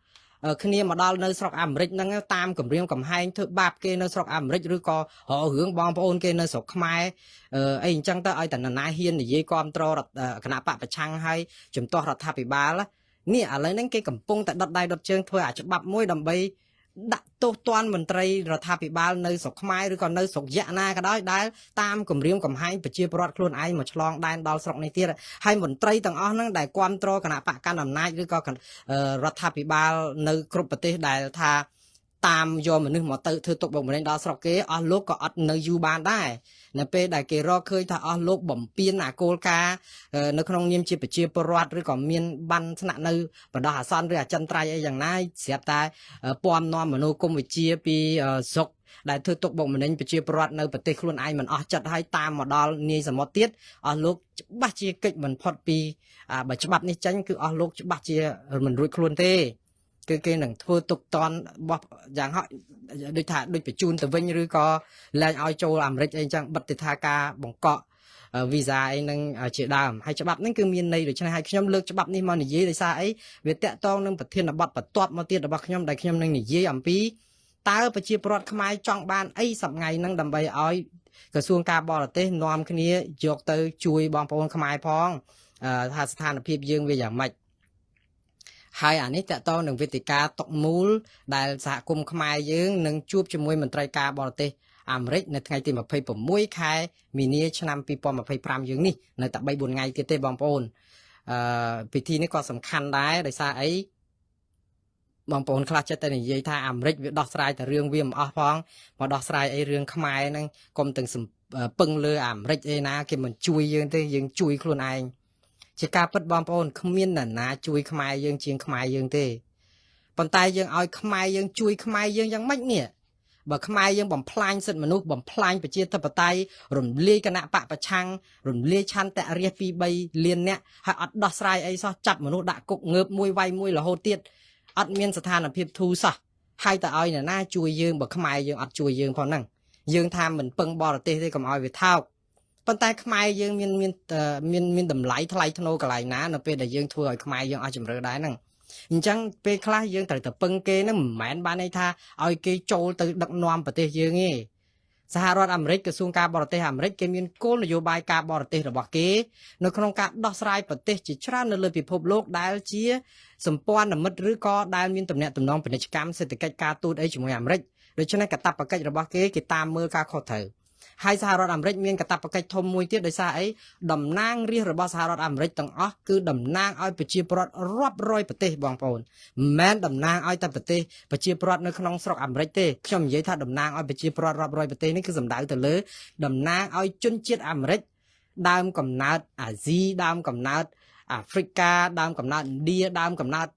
គ្នាមកដល់នៅស្រុកអាមេរិកហ្នឹងតាមគម្រាមកំហែងធ្វើបាបគេនៅស្រុកអាមេរិកឬក៏រករឿងបងប្អូនគេនៅស្រុកខ្មែរអីអញ្ចឹងទៅឲ្យតែនរណាហ៊ាននិយាយគាំទ្រគណៈបកប្រឆាំងហើយជំទាស់រដ្ឋាភិបាលនេះឥឡូវហ្នឹងគេកំពុងតែដុតដៃដុតជើងធ្វើអាច្បាប់មួយដើម្បីដាក់ទោសទណ្ឌមន្ត្រីរដ្ឋាភិបាលនៅស្រុកខ្មែរឬក៏នៅស្រុកយៈណាក៏ដោយដែលតាមគម្រាមកំហែងប្រជាពលរដ្ឋខ្លួនឯងមកឆ្លងដែនដល់ស្រុកនេះទៀតហើយមន្ត្រីទាំងអស់ហ្នឹងដែលគាំទ្រគណៈបកកណ្ដាលអំណាចឬក៏រដ្ឋាភិបាលនៅគ្រប់ប្រទេសដែលថាតាមយកមនុស្សមកទៅធ្វើទុកបុកម្នេញដល់ស្រុកគេអស់លោកក៏អត់នៅយូរបានដែរនៅពេលដែលគេរកឃើញថាអស់លោកបំពេញអាគោលការណ៍នៅក្នុងនាមជាប្រជាពលរដ្ឋឬក៏មានបានស្នាក់នៅបណ្ដោះអាសន្នឬអចិន្ត្រៃយ៍អីយ៉ាងណាស្រាប់តែពំនាំមនោគមវិជ្ជាពីស្រុកដែលធ្វើទុកបុកម្នេញប្រជាពលរដ្ឋនៅប្រទេសខ្លួនឯងមិនអស់ចិត្តហើយតាមមកដល់នាយសមុទ្រទៀតអស់លោកច្បាស់ជាកិច្ចមិនផុតពីបើច្បាប់នេះចេញគឺអស់លោកច្បាស់ជាមិនរួចខ្លួនទេគឺគេនឹងធ្វើទុកតនបោះយ៉ាងហោចដូចថាដូចបញ្ជូនទៅវិញឬក៏លែងឲ្យចូលអាមេរិកអីចឹងបិទទិដ្ឋាការបង្កក់វីសាអីហ្នឹងជាដើមហើយច្បាប់ហ្នឹងគឺមានន័យដូច្នេះហើយខ្ញុំលើកច្បាប់នេះមកនិយាយដោយសារអីវាតាក់ទងនឹងប្រធានបទបន្ទាប់មកទៀតរបស់ខ្ញុំដែលខ្ញុំនឹងនិយាយអំពីតើប្រជាពលរដ្ឋខ្មែរចង់បានអីសប្ងៃហ្នឹងដើម្បីឲ្យក្រសួងការបរទេសនាំគ្នាយកទៅជួយបងប្អូនខ្មែរផងថាស្ថានភាពយើងវាយ៉ាងម៉េចហើយអានេះតកតងនឹងវេទិកាតុមូលដែលសហគមន៍ខ្មែរយើងនឹងជួបជាមួយមន្ត្រីការបរទេសអាមេរិកនៅថ្ងៃទី26ខែមីនាឆ្នាំ2025យើងនេះនៅតែ3 4ថ្ងៃទៀតទេបងប្អូនពិធីនេះក៏សំខាន់ដែរដោយសារអីបងប្អូនខ្លះចិត្តតែនិយាយថាអាមេរិកវាដោះស្រាយតែរឿងវាមិនអស់ផងមកដោះស្រាយអីរឿងខ្មែរហ្នឹងកុំទាំងពឹងលើអាមេរិកអីណាគេមិនជួយយើងទេយើងជួយខ្លួនឯងជាការពិតបងប្អូនគ្មាននរណាជួយខ្មែរយើងជាងខ្មែរយើងទេប៉ុន្តែយើងឲ្យខ្មែរយើងជួយខ្មែរយើងយ៉ាងម៉េចនេះបើខ្មែរយើងបំផ្លាញសិទ្ធិមនុស្សបំផ្លាញប្រជាធិបតេយ្យរំលាយគណៈបកប្រឆាំងរំលាយឆន្ទៈរាស្ត្រ2 3លានអ្នកហើយអត់ដោះស្រាយអីសោះចាប់មនុស្សដាក់គុកងើបមួយវាយមួយរហូតទៀតអត់មានស្ថានភាពធូរសោះហើយតើឲ្យនរណាជួយយើងបើខ្មែរយើងអត់ជួយយើងផងហ្នឹងយើងថាមិនពឹងបរទេសទេកុំឲ្យវាថោក ប៉ុន្តែខ្មែរយើងមានមានមានមានតម្លៃថ្លៃថ្នូរកន្លែងណានៅពេលដែលយើងធ្វើឲ្យខ្មែរយើងអស់ជំរឿដែរហ្នឹងអញ្ចឹងពេលខ្លះយើងត្រូវតែពឹងគេហ្នឹងមិនមែនបានន័យថាឲ្យគេចូលទៅដឹកនាំប្រទេសយើងទេសហរដ្ឋអាមេរិកក្រសួងការបរទេសអាមេរិកគេមានគោលនយោបាយការបរទេសរបស់គេនៅក្នុងការដោះស្រាយប្រទេសជាច្រើននៅលើពិភពលោកដែលជាសម្ព័ន្ធមិត្តឬក៏ដែលមានទំនាក់ទំនងពាណិជ្ជកម្មសេដ្ឋកិច្ចការទូតអីជាមួយអាមេរិកដូច្នេះកាតព្វកិច្ចរបស់គេគេតាមមើលការខុសត្រូវហើយសហរដ្ឋអាមេរិកមានកាតព្វកិច្ចធំមួយទៀតដោយសារអីតំណាងរាស្ត្ររបស់សហរដ្ឋអាមេរិកទាំងអស់គឺតំណាងឲ្យប្រជាពលរដ្ឋរាប់រយប្រទេសបងប្អូនមិនមែនតំណាងឲ្យតែប្រទេសប្រជាពលរដ្ឋនៅក្នុងស្រុកអាមេរិកទេខ្ញុំនិយាយថាតំណាងឲ្យប្រជាពលរដ្ឋរាប់រយប្រទេសនេះគឺសំដៅទៅលើតំណាងឲ្យជនជាតិអាមេរិកដើមកំណើតអាស៊ីដើមកំណើតអាហ្វ្រិកាដើមកំណើតឥណ្ឌាដើមកំណើត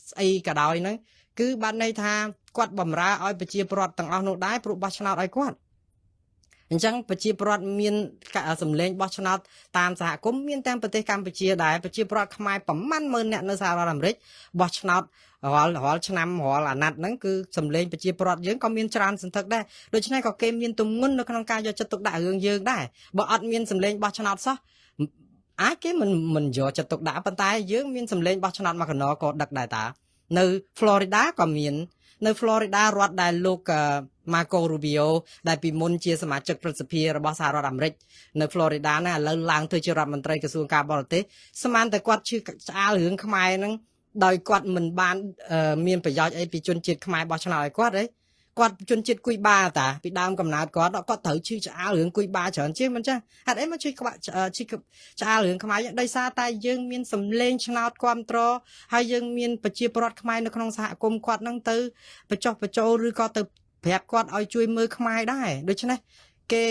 ស្អីក៏ដោយហ្នឹងគឺបានន័យថាគាត់បំរើឲ្យប្រជាពលរដ្ឋទាំងអស់នោះដែរព្រោះបោះឆ្នោតឲ្យគាត់អញ្ចឹងប្រជាពលរដ្ឋមានសម្លេងបោះឆ្នោតតាមសហគមន៍មានទាំងប្រទេសកម្ពុជាដែរប្រជាពលរដ្ឋខ្មែរប្រមាណម៉ឺនអ្នកនៅសហរដ្ឋអាមេរិកបោះឆ្នោតរាល់រាល់ឆ្នាំរាល់អាណត្តិហ្នឹងគឺសម្លេងប្រជាពលរដ្ឋយើងក៏មានច្រើនសន្ធឹកដែរដូច្នេះក៏គេមានទម្ងន់នៅក្នុងការយកចិត្តទុកដាក់រឿងយើងដែរបើអត់មានសម្លេងបោះឆ្នោតសោះអាចគេមិនយកចិត្តទុកដាក់ប៉ុន្តែយើងមានសម្លេងបោះឆ្នោតមកកណក៏ដឹកដែរតានៅ Florida ក៏មាននៅ Florida រដ្ឋដែលលោក Marco Rubio ដែលពីមុនជាសមាជិកព្រឹទ្ធសភារបស់សហរដ្ឋអាមេរិកនៅ Florida ណាឥឡូវឡើងធ្វើជារដ្ឋមន្ត្រីក្រសួងការបរទេសស្មានតែគាត់ឈឺឆ្អាលរឿងខ្មែរហ្នឹងដោយគាត់មិនបានមានប្រយោជន៍អីពីជនជាតិខ្មែរបោះឆ្នោតឲ្យគាត់ទេគាត់ជនជាតិគុយបាតាពីដើមកំណើតគាត់គាត់ត្រូវឈឺឆ្អាលរឿងគុយបាច្រើនជាងមិនចាស់ហេតុអីមកឈឺក្បាក់ឈឺឆ្អាលរឿងខ្មែរដោយសារតែយើងមានសម្លេងឆ្នោតគ្រប់ត្រហើយយើងមានប្រជាពលរដ្ឋខ្មែរនៅក្នុងសហគមន៍គាត់ហ្នឹងទៅបញ្ចុះបញ្ចូលឬក៏ទៅប្រាប់គាត់ឲ្យជួយមើលខ្មែរដែរដូច្នេះគេ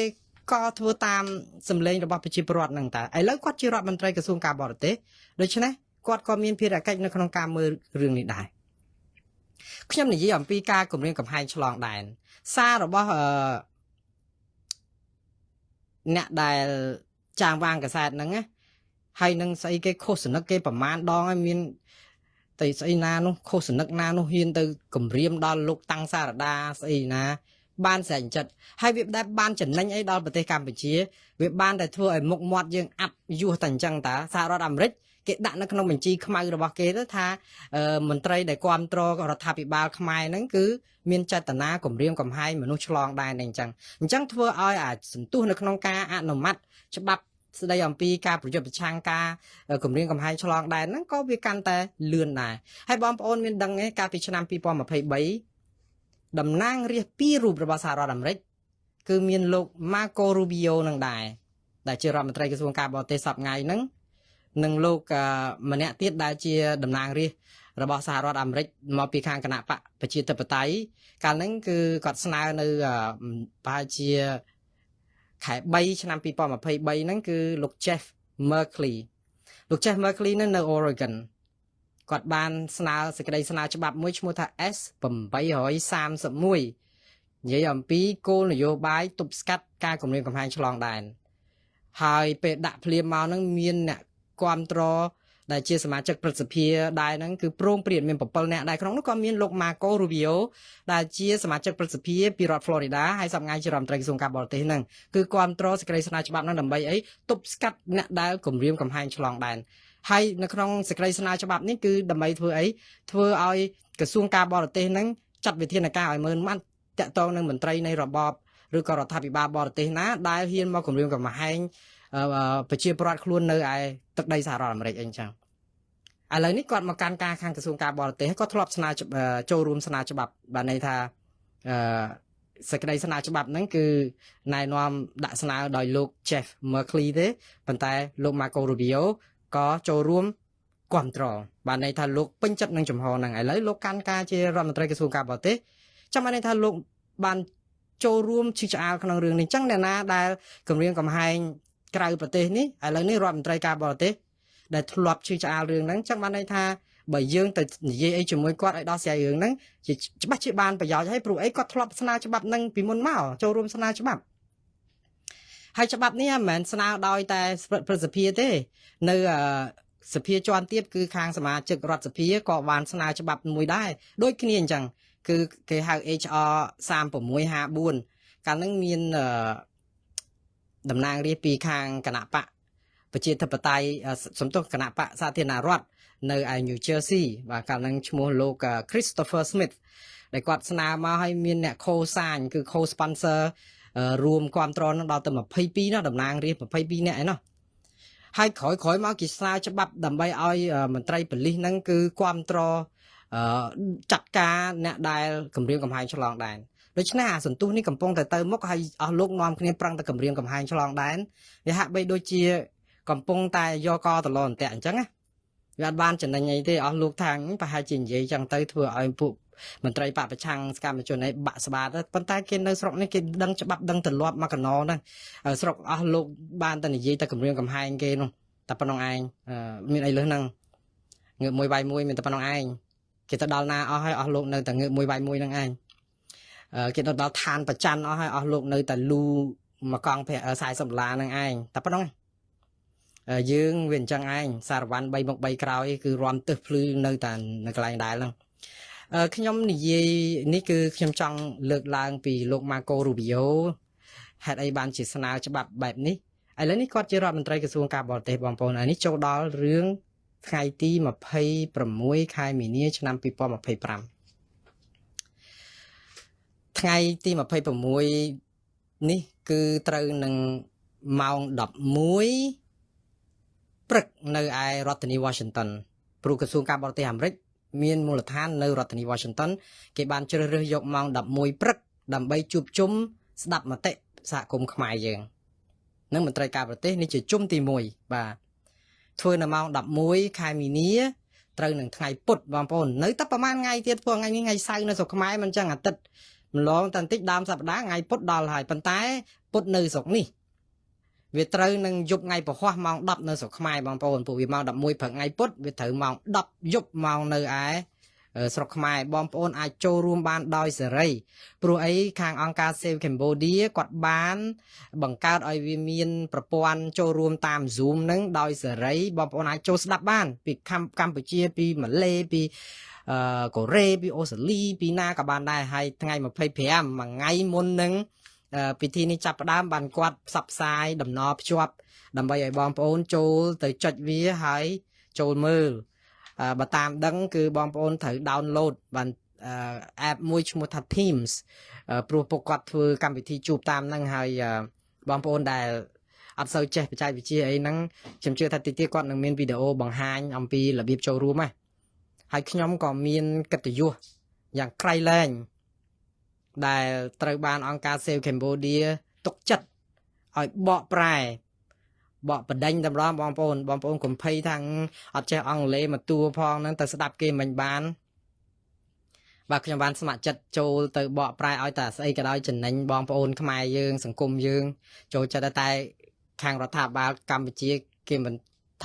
ក៏ធ្វើតាមសម្លេងរបស់ប្រជាពលរដ្ឋហ្នឹងតាឥឡូវគាត់ជារដ្ឋមន្ត្រីក្រសួងការបរទេសដូច្នេះគាត់ក៏មានភារកិច្ចនៅក្នុងការមើលរឿងនេះដែរខ្ញុំនិយាយអំពីការគម្រាមកំហែងឆ្លងដែនសាររបស់អឺអ្នកដែលចាងវាងកាសែតហ្នឹងណាហើយនឹងស្អីគេខុសសនឹកគេប្រមាណដងហើយមានតែស្អីណានោះខុសសនឹកណានោះហ៊ានទៅគម្រាមដល់លោកតាំងសារដាស្អីណាបានស្រែកចិត្តហើយវាដែលបានចំណេញអីដល់ប្រទេសកម្ពុជាវាបានតែធ្វើឲ្យមុខមាត់យើងអាប់យោះតែអញ្ចឹងតាសហរដ្ឋអាមេរិកគេដាក់នៅក្នុងបញ្ជីខ្មៅរបស់គេទៅថាមន្ត្រីដែលគ្រប់គ្រងរដ្ឋាភិបាលខ្មែរហ្នឹងគឺមានចេតនាគម្រាមកំហែងមនុស្សឆ្លងដែនអីចឹងអញ្ចឹងធ្វើឲ្យអាសន្ទុះនៅក្នុងការអនុម័តច្បាប់ស្ដីអំពីការប្រយុទ្ធប្រឆាំងការគម្រាមកំហែងឆ្លងដែនហ្នឹងក៏វាកាន់តែលឿនដែរហើយបងប្អូនមានដឹងទេកាលពីឆ្នាំ2023តំណាងរាស្ត្រពីររូបរបស់សហរដ្ឋអាមេរិកគឺមានលោក Marco Rubio នឹងដែរដែលជារដ្ឋមន្ត្រីក្រសួងការបរទេសសប្តាហ៍ថ្ងៃហ្នឹងនិងលោកម្នាក់ទៀតដែលជាតំណាងរាស្ត្ររបស់សហរដ្ឋអាមេរិកមកពីខាងគណៈបកប្រជាធិបតេយ្យកាលហ្នឹងគឺគាត់ស្នើនៅប្រហែលជាខែ3ឆ្នាំ2023ហ្នឹងគឺលោក Jeff Merkley លោក Jeff Merkley ហ្នឹងនៅ Oregon គាត់បានស្នើសេចក្តីស្នើច្បាប់មួយឈ្មោះថា S 831និយាយអំពីគោលនយោបាយទប់ស្កាត់ការគម្រាមកំហែងឆ្លងដែនហើយពេលដាក់ភ្លាមមកហ្នឹងមានអ្នកគ្រប់គ្រងដែលជាសមាជិកព្រឹទ្ធសភាដែរហ្នឹងគឺព្រោងព្រាតមាន7នាក់ដែរក្នុងនោះក៏មានលោក Marco Rubio ដែលជាសមាជិកព្រឹទ្ធសភាពីរដ្ឋ Florida ហើយសប្តាហ៍ជារដ្ឋមន្ត្រីក្រសួងការបរទេសហ្នឹងគឺគ្រប់គ្រងសេចក្តីស្នើច្បាប់ហ្នឹងដើម្បីអីទប់ស្កាត់អ្នកដែលគម្រាមកំហែងឆ្លងដែនហើយនៅក្នុងសេចក្តីស្នើច្បាប់នេះគឺដើម្បីធ្វើអីធ្វើឲ្យក្រសួងការបរទេសហ្នឹងចាត់វិធានការឲ្យមើលម៉ាត់តាក់ទងនឹងមន្ត្រីនៃរបបឬក៏រដ្ឋាភិបាលបរទេសណាដែលហ៊ានមកគម្រាមកំហែងប្រជាពលរដ្ឋខ្លួននៅឯទឹកដីសហរដ្ឋអាមេរិកអីចឹងឥឡូវនេះគាត់មកកាន់ការខាងក្រសួងការបរទេសគាត់ធ្លាប់ស្នើចូលរួមស្នើច្បាប់បានន័យថាអឺសេចក្តីស្នើច្បាប់ហ្នឹងគឺណែនាំដាក់ស្នើដោយលោក Jeff Merkley ទេប៉ុន្តែលោក Marco Rubio ក៏ចូលរួមគ្រប់គ្រងបានន័យថាលោកពេញចិត្តនឹងចំហហ្នឹងឥឡូវលោកកាន់ការជារដ្ឋមន្ត្រីក្រសួងការបរទេសចាំបានន័យថាលោកបានចូលរួមឈឺឆ្អាលក្នុងរឿងនេះអញ្ចឹងអ្នកណាដែលគម្រាមកំហែងក្រៅប្រទេសនេះឥឡូវនេះរដ្ឋមន្ត្រីការបរទេសដែលធ្លាប់ឈឺឆ្អាលរឿងហ្នឹងចឹងបានន័យថាបើយើងទៅនិយាយអីជាមួយគាត់ឲ្យដោះស្រាយរឿងហ្នឹងជាច្បាស់ជាបានប្រយោជន៍ហើយព្រោះអីគាត់ធ្លាប់ស្នើច្បាប់ហ្នឹងពីមុនមកចូលរួមស្នើច្បាប់ហើយច្បាប់នេះមិនមែនស្នើដោយតែព្រឹទ្ធសភាទេនៅសភាជាន់ទាបគឺខាងសមាជិករដ្ឋសភាក៏បានស្នើច្បាប់មួយដែរដូចគ្នាអញ្ចឹងគឺគេហៅ HR 3654កាលហ្នឹងមាន តំណាងរាស្ត្រពីខាងគណៈបកប្រជាធិបតេយ្យសំទោសគណៈបកសាធារណរដ្ឋនៅឯ New Jersey បាទកាលហ្នឹងឈ្មោះលោក Christopher Smith ដែលគាត់ស្នើមកឲ្យមានអ្នក co-sign គឺ co-sponsor រួមគ្រប់គ្រងនឹងដល់ទៅ22ណាតំណាងរាស្ត្រ22នាក់ឯណោះហើយក្រោយក្រោយមកគេស្នើច្បាប់ដើម្បីឲ្យមន្ត្រីប៉ូលីសហ្នឹងគឺគ្រប់គ្រងចាត់ការអ្នកដែលគម្រាមកំហែងឆ្លងដែនដូច្នេះអាសន្ទុះនេះកំពុងតែទៅមុខហើយអស់លោកនាំគ្នាប្រឹងតែគម្រាមកំហែងឆ្លងដែនវាហាក់បីដូចជាកំពុងតែយកកតឡអន្ទាក់អញ្ចឹងណាវាអត់បានចំណេញអីទេអស់លោកថាងប្រហែលជានិយាយចឹងទៅធ្វើឲ្យពួកមន្ត្រីបពប្រឆាំងសកម្មជនអីបាក់ស្បាតប៉ុន្តែគេនៅស្រុកនេះគេដឹងច្បាប់ដឹងទម្លាប់មកកណោហ្នឹងស្រុកអស់លោកបានតែនិយាយតែគម្រាមកំហែងគេនោះតែប៉ុណ្ណឹងឯងមានអីលើសហ្នឹងងើបមួយវាយមួយមានតែប៉ុណ្ណឹងឯងគេទៅដល់ណាអស់ហើយអស់លោកនៅតែងើបមួយវាយមួយហ្នឹងឯងគេទៅដល់ឋានប្រច័នអស់ហើយអស់លោកនៅតែលូមួយកង់40ដុល្លារហ្នឹងឯងតែប៉ុណ្ណឹងយើងវាអញ្ចឹងឯងសារវ៉ាន់3មុខ3ក្រោយគឺរំទឹះភ្លឺនៅតែនៅកន្លែងដែរហ្នឹងខ្ញុំនិយាយនេះគឺខ្ញុំចង់លើកឡើងពីលោក Marco Rubio ហេតុអីបានជាស្នើច្បាប់បែបនេះឥឡូវនេះគាត់ជារដ្ឋមន្ត្រីក្រសួងការបរទេសបងប្អូនហើយនេះចូលដល់រឿងថ្ងៃទី26ខែមីនាឆ្នាំ2025ថ្ងៃទី26នេះគឺត្រូវនឹងម៉ោង11ព្រឹកនៅឯរដ្ឋធានី Washington ព្រោះក្រសួងការបរទេសអាមេរិកមានមូលដ្ឋាននៅរដ្ឋធានី Washington គេបានជ្រើសរើសយកម៉ោង11ព្រឹកដើម្បីជួបជុំស្ដាប់មតិសហគមន៍ខ្មែរយើងនិងមន្ត្រីការបរទេសនេះជាជុំទី1បាទធ្វើនៅម៉ោង11ខែមីនាត្រូវនឹងថ្ងៃពុធបងប្អូននៅតែប្រហែលថ្ងៃទៀតព្រោះថ្ងៃនេះថ្ងៃសៅរ៍នៅស្រុកខ្មែរមិនចឹងអាទិត្យម្លងតែបន្តិចដើមសប្តាហ៍ថ្ងៃពុធដល់ហើយប៉ុន្តែពុធនៅស្រុកនេះវាត្រូវនឹងយប់ថ្ងៃពហុម៉ោង10នៅស្រុកខ្មែរបងប្អូនពួកវាម៉ោង11ព្រឹកថ្ងៃពុធវាត្រូវម៉ោង10យប់ម៉ោងនៅឯស្រុកខ្មែរបងប្អូនអាចចូលរួមបានដោយសេរីព្រោះអីខាងអង្គការ Save Cambodia គាត់បានបង្កើតឲ្យវាមានប្រព័ន្ធចូលរួមតាម Zoom ហ្នឹងដោយសេរីបងប្អូនអាចចូលស្ដាប់បានពីកម្ពុជាពីម៉ាឡេពីកូរ៉េពីអូស្ត្រាលីពីណាក៏បានដែរហើយថ្ងៃ25មួយថ្ងៃមុននឹងពិធីនេះចាប់ផ្ដើមបានគាត់ផ្សព្វផ្សាយដំណភ្ជាប់ដើម្បីឲ្យបងប្អូនចូលទៅចុចវាហើយចូលមើលបើតាមដឹងគឺបងប្អូនត្រូវ download បាន app មួយឈ្មោះថា Teams ព្រោះពួកគាត់ធ្វើកម្មវិធីជួបតាមហ្នឹងហើយបងប្អូនដែលអត់សូវចេះបច្ចេកវិទ្យាអីហ្នឹងខ្ញុំជឿថាតិចទៀតគាត់នឹងមានវីដេអូបង្ហាញអំពីរបៀបចូលរួមណាហើយខ្ញុំក៏មានកិត្តិយសយ៉ាងក្រៃលែងដែលត្រូវបានអង្គការ Save Cambodia ទុកចិត្តឲ្យបកប្រែបកបដិញតម្រងបងប្អូនបងប្អូនកុំភ័យថាអត់ចេះអង់គ្លេសមកតួផងហ្នឹងទៅស្ដាប់គេមិនបានបាទខ្ញុំបានស្ម័គ្រចិត្តចូលទៅបកប្រែឲ្យតែស្អីក៏ដោយចំណេញបងប្អូនខ្មែរយើងសង្គមយើងចូលចិត្តតែខាងរដ្ឋាភិបាលកម្ពុជាគេមិន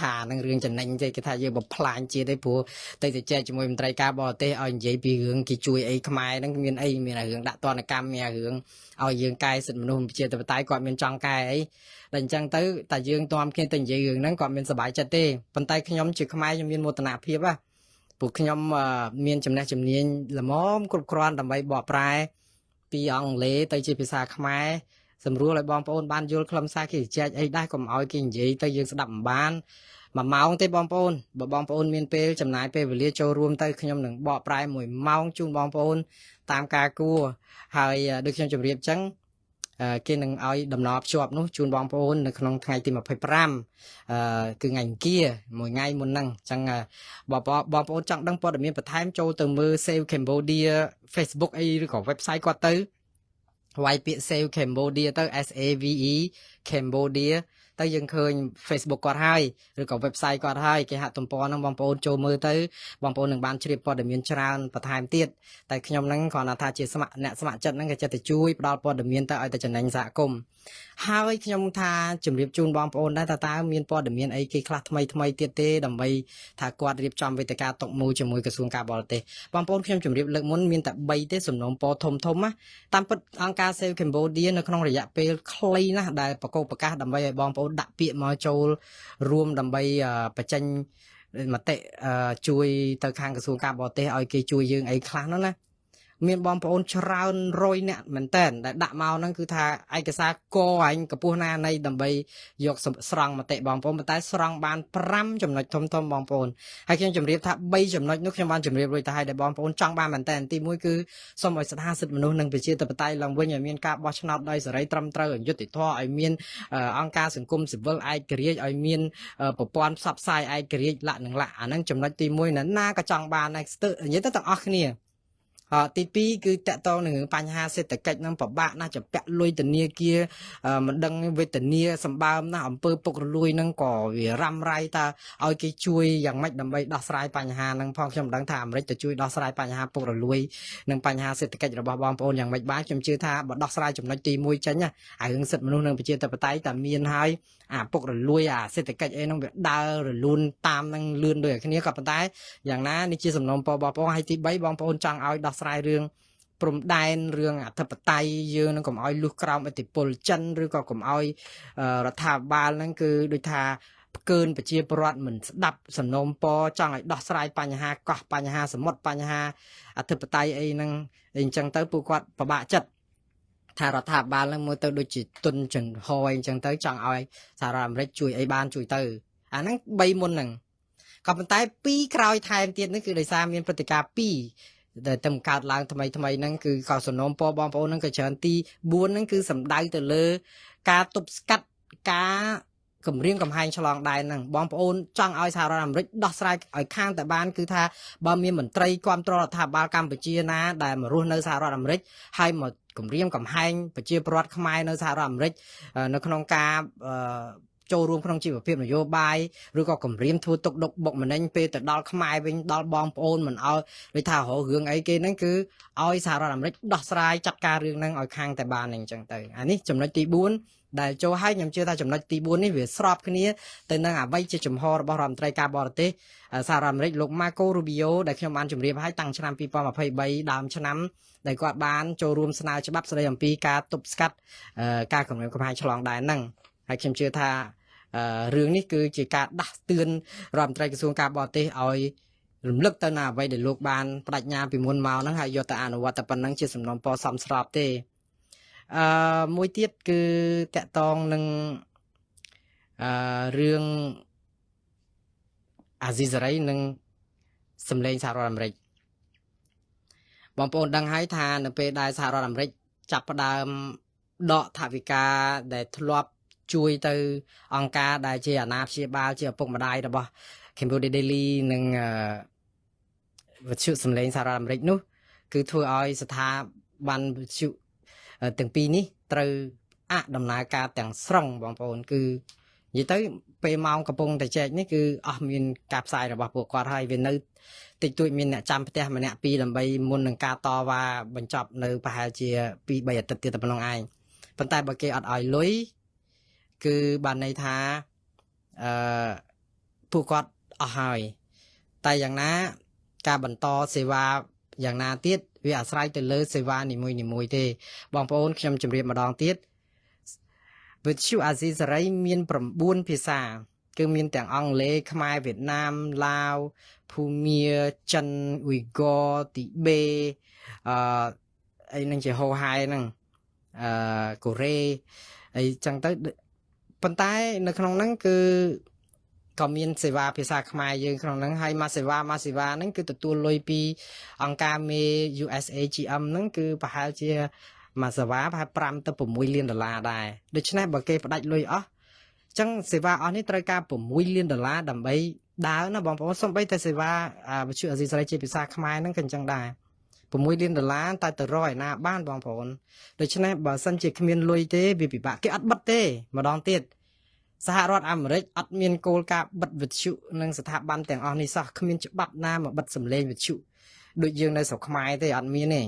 ថានឹងរឿងចំណេញទេគេថាយើងបំផ្លាញជាតិទេព្រោះទៅទៅចែកជាមួយមន្ត្រីការបរទេសឲ្យនិយាយពីរឿងគេជួយអីខ្មែរហ្នឹងមានអីមានរឿងដាក់ទណ្ឌកម្មមានរឿងឲ្យយើងកែសិទ្ធិមនុស្សប្រជាធិបតេយ្យគាត់មានចង់កែអីតែអញ្ចឹងទៅតែយើងនាំគ្នាទៅនិយាយរឿងហ្នឹងគាត់មានសប្បាយចិត្តទេប៉ុន្តែខ្ញុំជាខ្មែរខ្ញុំមានមោទនភាពហ៎ពួកខ្ញុំមានចំណេះជំនាញល្មមគ្រប់គ្រាន់ដើម្បីបកប្រែពីអង់គ្លេសទៅជាភាសាខ្មែរសម្រួលឲ្យបងប្អូនបានយល់ខ្លឹមសារគេចែកអីដែរកុំឲ្យគេនិយាយទៅយើងស្ដាប់មិនបានមួយម៉ោងទេបងប្អូនបើបងប្អូនមានពេលចំណាយពេលវេលាចូលរួមទៅខ្ញុំនឹងបកប្រែមួយម៉ោងជូនបងប្អូនតាមការគួរហើយដូចខ្ញុំជម្រាបអញ្ចឹងគេនឹងឲ្យដំណភ្ជាប់នោះជូនបងប្អូននៅក្នុងថ្ងៃទី25គឺថ្ងៃអង្គារមួយថ្ងៃមុនហ្នឹងអញ្ចឹងបងប្អូនចង់ដឹងព័ត៌មានបន្ថែមចូលទៅមើល Save Cambodia Facebook អីឬក៏ website គាត់ទៅវាយពាក្យ Save Cambodia ទៅ S A V E Cambodia ទៅយើងឃើញ Facebook គាត់ហើយឬក៏ website គាត់ហើយគេហទំព័រហ្នឹងបងប្អូនចូលមើលទៅបងប្អូននឹងបានជ្រាបព័ត៌មានច្រើនបន្ថែមទៀតតែខ្ញុំហ្នឹងគ្រាន់តែថាជាស្ម័គ្រអ្នកស្ម័គ្រចិត្តហ្នឹងក៏ចិត្តទៅជួយផ្ដល់ព័ត៌មានទៅឲ្យតែចំណេញសហគមន៍ហើយខ្ញុំថាជម្រាបជូនបងប្អូនដែរថាតើមានព័ត៌មានអីគេខ្លះថ្មីថ្មីទៀតទេដើម្បីថាគាត់រៀបចំវេទិកាតុមូលជាមួយក្រសួងការបរទេសបងប្អូនខ្ញុំជម្រាបលើកមុនមានតែ3ទេសំណូមពរធំធំណាតាមពិតអង្គការ Save Cambodia នៅក្នុងរយៈពេលខ្លីណាស់ដែលប្រកោប្រកាសដើម្បីឲ្យបងប្អូនដាក់ពាក្យមកចូលរួមដើម្បីបញ្ចេញមតិជួយទៅខាងក្រសួងការបរទេសឲ្យគេជួយយើងអីខ្លះនោះណា មានបងប្អូនច្រើនរយអ្នកមែនតើដែលដាក់មកហ្នឹងគឺថាឯកសារកឯងកម្ពស់ណានៃដើម្បីយកស្រង់មតិបងប្អូនប៉ុន្តែស្រង់បាន5ចំណុចធំធំបងប្អូនហើយខ្ញុំជម្រាបថា3ចំណុចនោះខ្ញុំបានជម្រាបរួចទៅហើយដែលបងប្អូនចង់បានមែនតើទី1គឺសូមឲ្យស្ដារសិទ្ធិមនុស្សនិងប្រជាធិបតេយ្យឡើងវិញឲ្យមានការបោះឆ្នោតដោយសេរីត្រឹមត្រូវឲ្យយុត្តិធម៌ឲ្យមានអង្គការសង្គមស៊ីវិលឯករាជ្យឲ្យមានប្រព័ន្ធផ្សព្វផ្សាយឯករាជ្យលក្ខនឹងលក្ខអាហ្នឹងចំណុចទី1ណាណាក៏ចង់បានដែរស្ទើនិយាយទៅទាំងអស់គ្នាទី2គឺតកតងនឹងរឿងបញ្ហាសេដ្ឋកិច្ចហ្នឹងពិបាកណាស់ចពាក់លុយធនាគារមិនដឹងវេទនាសម្បើមណាស់អំពើពុករលួយហ្នឹងក៏វារ៉ាំរ៉ៃតើឲ្យគេជួយយ៉ាងម៉េចដើម្បីដោះស្រាយបញ្ហាហ្នឹងផងខ្ញុំមិនដឹងថាអាមេរិកទៅជួយដោះស្រាយបញ្ហាពុករលួយនិងបញ្ហាសេដ្ឋកិច្ចរបស់បងប្អូនយ៉ាងម៉េចបានខ្ញុំជឿថាបើដោះស្រាយចំណុចទី1ចេញអារឿងសិទ្ធិមនុស្សនិងប្រជាធិបតេយ្យតែមានហើយអាពុករលួយអាសេដ្ឋកិច្ចអីហ្នឹងវាដើររលូនតាមនឹងលឿនដូចគ្នាក៏ប៉ុន្តែយ៉ាងណានេះជាសំណូមពរបងប្អូនហើយទី3បងប្អូនចង់ឲ្យដោះស្រាយរឿងព្រំដែនរឿងអធិបតេយ្យយើងនឹងកុំឲ្យលុះក្រោមឥទ្ធិពលចិនឬក៏កុំឲ្យរដ្ឋាភិបាលហ្នឹងគឺដូចថាផ្កើនប្រជាពលរដ្ឋមិនស្ដាប់សំណូមពរចង់ឲ្យដោះស្រាយបញ្ហាកោះបញ្ហាសមុទ្របញ្ហាអធិបតេយ្យអីហ្នឹងអញ្ចឹងទៅពួកគាត់ពិបាកចិត្តថារដ្ឋាភិបាលហ្នឹងមើលទៅដូចជាទុនចង្ហយអញ្ចឹងទៅចង់ឲ្យសហរដ្ឋអាមេរិកជួយអីបានជួយទៅអាហ្នឹង3មុនហ្នឹងក៏ប៉ុន្តែ2ក្រោយថែមទៀតនេះគឺដោយសារមានព្រឹត្តិការណ៍2ដែលតែកើតឡើងថ្មីថ្មីហ្នឹងគឺក៏សំណូមពរបងប្អូនហ្នឹងក៏ច្រើនទី4ហ្នឹងគឺសំដៅទៅលើការទប់ស្កាត់ការគម្រាមកំហែងឆ្លងដែនហ្នឹងបងប្អូនចង់ឲ្យសហរដ្ឋអាមេរិកដោះស្រាយឲ្យខាងតែបានគឺថាបើមានមន្ត្រីគ្រប់គ្រងរដ្ឋាភិបាលកម្ពុជាណាដែលមករស់នៅសហរដ្ឋអាមេរិកហើយមកគម្រាមកំហែងប្រជាពលរដ្ឋខ្មែរនៅសហរដ្ឋអាមេរិកនៅក្នុងការចូលរួមក្នុងជីវភាពនយោបាយឬក៏គម្រាមធ្វើទុកដុកបុកម្នេញពេលទៅដល់ខ្មែរវិញដល់បងប្អូនមិនឲ្យដូចថារករឿងអីគេហ្នឹងគឺឲ្យសហរដ្ឋអាមេរិកដោះស្រាយចាត់ការរឿងហ្នឹងឲ្យខាងតែបានអញ្ចឹងទៅអានេះចំណុចទី4ដែលចូលឲ្យខ្ញុំជឿថាចំណុចទី4នេះវាស្របគ្នាទៅនឹងអ្វីជាចំហរបស់រដ្ឋមន្ត្រីការបរទេសសហរដ្ឋអាមេរិកលោក Marco Rubio ដែលខ្ញុំបានជម្រាបឲ្យតាំងឆ្នាំ2023ដើមឆ្នាំដែលគាត់បានចូលរួមស្នើច្បាប់ស្តីអំពីការទប់ស្កាត់ការគំរាមកំហែងឆ្លងដែនហ្នឹងហើយខ្ញុំជឿថារឿងនេះគឺជាការដាស់តឿនរដ្ឋមន្ត្រីក្រសួងការបរទេសឲ្យរំលឹកទៅណាអ្វីដែលលោកបានបដិញ្ញាពីមុនមកហ្នឹងហើយយកទៅអនុវត្តតែប៉ុណ្្នឹងជាសំណូមពរសមស្របទេមួយទៀតគឺតកតងនឹងរឿងអាស៊ីសេរីនិងសម្លេងសហរដ្ឋអាមេរិកបងប្អូនដឹងហើយថានៅពេលដែលសហរដ្ឋអាមេរិកចាប់ផ្ដើមដកថវិកាដែលធ្លាប់ជួយទៅអង្គការដែលជាអាណាព្យាបាលជាឪពុកម្ដាយរបស់ Cambodia Daily និងវិទ្យុសម្លេងសហរដ្ឋអាមេរិកនោះគឺធ្វើឲ្យស្ថាប័នវិទ្យុទាំងពីរនេះត្រូវអាក់ដំណើរការទាំងស្រុងបងប្អូនគឺនិយាយទៅពេលម៉ោងកំពុងតែចែកនេះគឺអស់មានការផ្សាយរបស់ពួកគាត់ហើយវានៅតិចតួចមានអ្នកចាំផ្ទះម្នាក់ពីរដើម្បីមុននឹងការតវ៉ាបញ្ចប់នៅប្រហែលជា2 3អាទិត្យទៀតតែប៉ុណ្ណឹងឯងប៉ុន្តែបើគេអត់ឲ្យលុយគឺបានន័យថាអឺពួកគាត់អស់ហើយតែយ៉ាងណាការបន្តសេវាយ៉ាងណាទៀតវាអាស្រ័យទៅលើសេវានីមួយៗទេបងប្អូនខ្ញុំជម្រាបម្ដងទៀតវិទ្យុអាស៊ីសេរីមាន9ភាសាគឺមានទាំងអង់គ្លេសខ្មែរវៀតណាមឡាវភូមាចិនអ៊ុយហ្គរទីបេអឺអីហ្នឹងជាហោហែហ្នឹងកូរ៉េអីចឹងទៅប៉ុន្តែនៅក្នុងហ្នឹងគឺក៏មានសេវាភាសាខ្មែរយើងក្នុងហ្នឹងហើយមកសេវាហ្នឹងគឺទទួលលុយពីអង្គការមេ USAGM ហ្នឹងគឺប្រហែលជាមួយសេវាប្រហែល5ទៅ6លានដុល្លារដែរដូច្នេះបើគេផ្ដាច់លុយអស់ចឹងសេវាអស់នេះត្រូវការ6លានដុល្លារដើម្បីដើរណាបងប្អូនសូម្បីតែសេវាវិទ្យុអាស៊ីសេរីជាភាសាខ្មែរហ្នឹងក៏អញ្ចឹងដែរ6លានដុល្លារតែទៅរកឯណាបានបងប្អូនដូច្នេះបើសិនជាគ្មានលុយទេវាពិបាកគេអត់បិទទេម្ដងទៀតសហរដ្ឋអាមេរិកអត់មានគោលការណ៍បិទវិទ្យុនិងស្ថាប័នទាំងអស់នេះសោះគ្មានច្បាប់ណាមកបិទសម្លេងវិទ្យុដូចយើងនៅស្រុកខ្មែរទេអត់មានទេ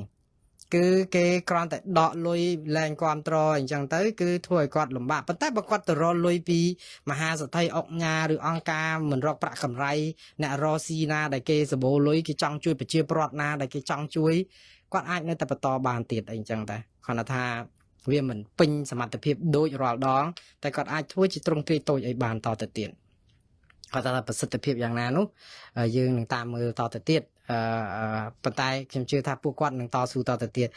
គឺគេគ្រាន់តែដកលុយលែងគាំទ្រអញ្ចឹងទៅគឺធ្វើឲ្យគាត់លំបាកប៉ុន្តែបើគាត់ទៅរកលុយពីមហាសេដ្ឋីអុកញ៉ាឬអង្គការមិនរកប្រាក់កម្រៃអ្នករកស៊ីណាដែលគេសម្បូរលុយគេចង់ជួយប្រជាពលរដ្ឋណាដែលគេចង់ជួយគាត់អាចនៅតែបន្តបានទៀតអីអញ្ចឹងតែគ្រាន់តែថាវាមិនពេញសមត្ថភាពដូចរាល់ដងតែគាត់អាចធ្វើជាទ្រង់ទ្រាយតូចឲ្យបានតទៅទៀតគាត់ថាប្រសិទ្ធភាពយ៉ាងណានោះយើងនឹងតាមមើលតទៅទៀត អឺប៉ុន្តែខ្ញុំជឿថាពួកគាត់នឹងតស៊ូតទៅទៀត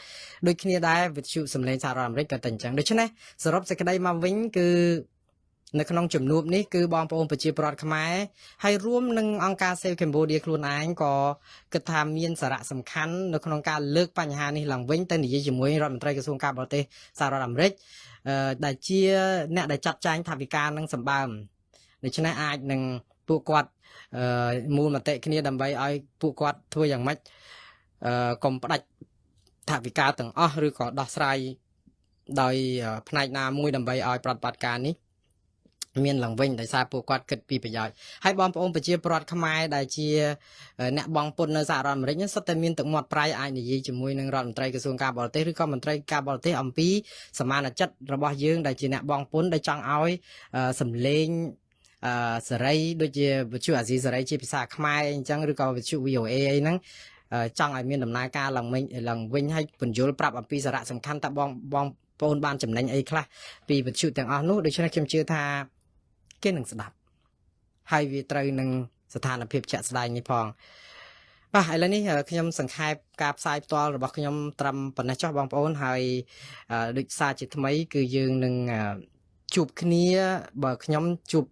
ដូចគ្នាដែរវិទ្យុសំឡេងសហរដ្ឋអាមេរិកក៏តែអញ្ចឹងដូច្នេះសរុបសេចក្តីមកវិញគឺនៅក្នុងជំនួបនេះគឺបងប្អូនប្រជាពលរដ្ឋខ្មែរហើយរួមនឹងអង្គការ Save Cambodia ខ្លួនឯងក៏គិតថាមានសារៈសំខាន់នៅក្នុងការលើកបញ្ហានេះឡើងវិញទៅនិយាយជាមួយរដ្ឋមន្ត្រីក្រសួងការបរទេសសហរដ្ឋអាមេរិកដែលជាអ្នកដែលចាត់ចែងថវិកានឹងសម្បើមដូច្នេះអាចនឹងពួកគាត់មូលមតិគ្នាដើម្បីឲ្យពួកគាត់ធ្វើយ៉ាងម៉េចកុំផ្ដាច់ថវិកាទាំងអស់ឬក៏ដោះស្រាយដោយផ្នែកណាមួយដើម្បីឲ្យប្រតិបត្តិការនេះមានឡើងវិញដោយសារពួកគាត់គិតពីប្រយោជន៍ហើយបងប្អូនប្រជាពលរដ្ឋខ្មែរដែលជាអ្នកបង់ពន្ធនៅសហរដ្ឋអាមេរិកសុទ្ធតែមានទឹកមាត់ប្រៃអាចនិយាយជាមួយនឹងរដ្ឋមន្ត្រីក្រសួងការបរទេសឬក៏មន្ត្រីការបរទេសអំពីសមានចិត្តរបស់យើងដែលជាអ្នកបង់ពន្ធដែលចង់ឲ្យសម្លេងអឺសេរីដូចជាវិទ្យុអាស៊ីសេរីជាភាសាខ្មែរអញ្ចឹងឬក៏វិទ្យុ VOA អីហ្នឹងចង់ឲ្យមានដំណើរការឡើងវិញឡើងវិញហើយពន្យល់ប្រាប់អំពីសារៈសំខាន់តើបងបងប្អូនបានចំណេញអីខ្លះពីវិទ្យុទាំងអស់នោះដូច្នេះខ្ញុំជឿថាគេនឹងស្ដាប់ហើយវាត្រូវនឹងស្ថានភាពជាក់ស្ដែងនេះផងបាទឥឡូវនេះខ្ញុំសង្ខេបការផ្សាយផ្ទាល់របស់ខ្ញុំត្រឹមប៉ុណ្ណេះចុះបងប្អូនហើយដូចសារជាថ្មីគឺយើងនឹងជួបគ្នាបើខ្ញុំជួប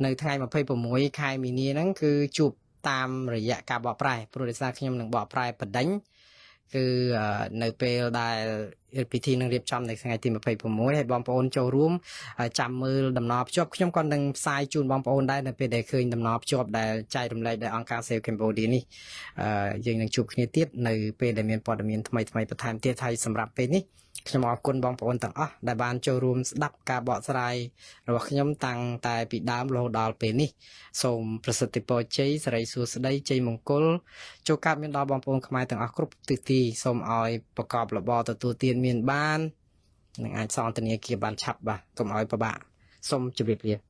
នៅថ្ងៃ26ខែមីនាហ្នឹងគឺជួបតាមរយៈការបកប្រែព្រោះដោយសារខ្ញុំនឹងបកប្រែបដិញគឺនៅពេលដែលពិធីនឹងរៀបចំនៅថ្ងៃទី26ហើយបងប្អូនចូលរួមចាំមើលដំណរភ្ជាប់ខ្ញុំក៏នឹងផ្សាយជូនបងប្អូនដែរនៅពេលដែលឃើញដំណរភ្ជាប់ដែលចែករំលែកដោយអង្គការ Save Cambodia នេះយើងនឹងជួបគ្នាទៀតនៅពេលដែលមានព័ត៌មានថ្មីៗបន្ថែមទៀតហើយសម្រាប់ពេលនេះខ្ញុំអរគុណបងប្អូនទាំងអស់ដែលបានចូលរួមស្ដាប់ការបកស្រាយរបស់ខ្ញុំតាំងតែពីដើមរហូតដល់ពេលនេះសូមប្រសិទ្ធិពរជ័យសិរីសួស្តីជ័យមង្គលចូលកើតមានដល់បងប្អូនខ្មែរទាំងអស់គ្រប់ទិសទីសូមឲ្យប្រកបរបរទទួលទានមានបាននិងអាចសងធនាគារបានឆាប់បាទកុំឲ្យពិបាកសូមជម្រាបលា។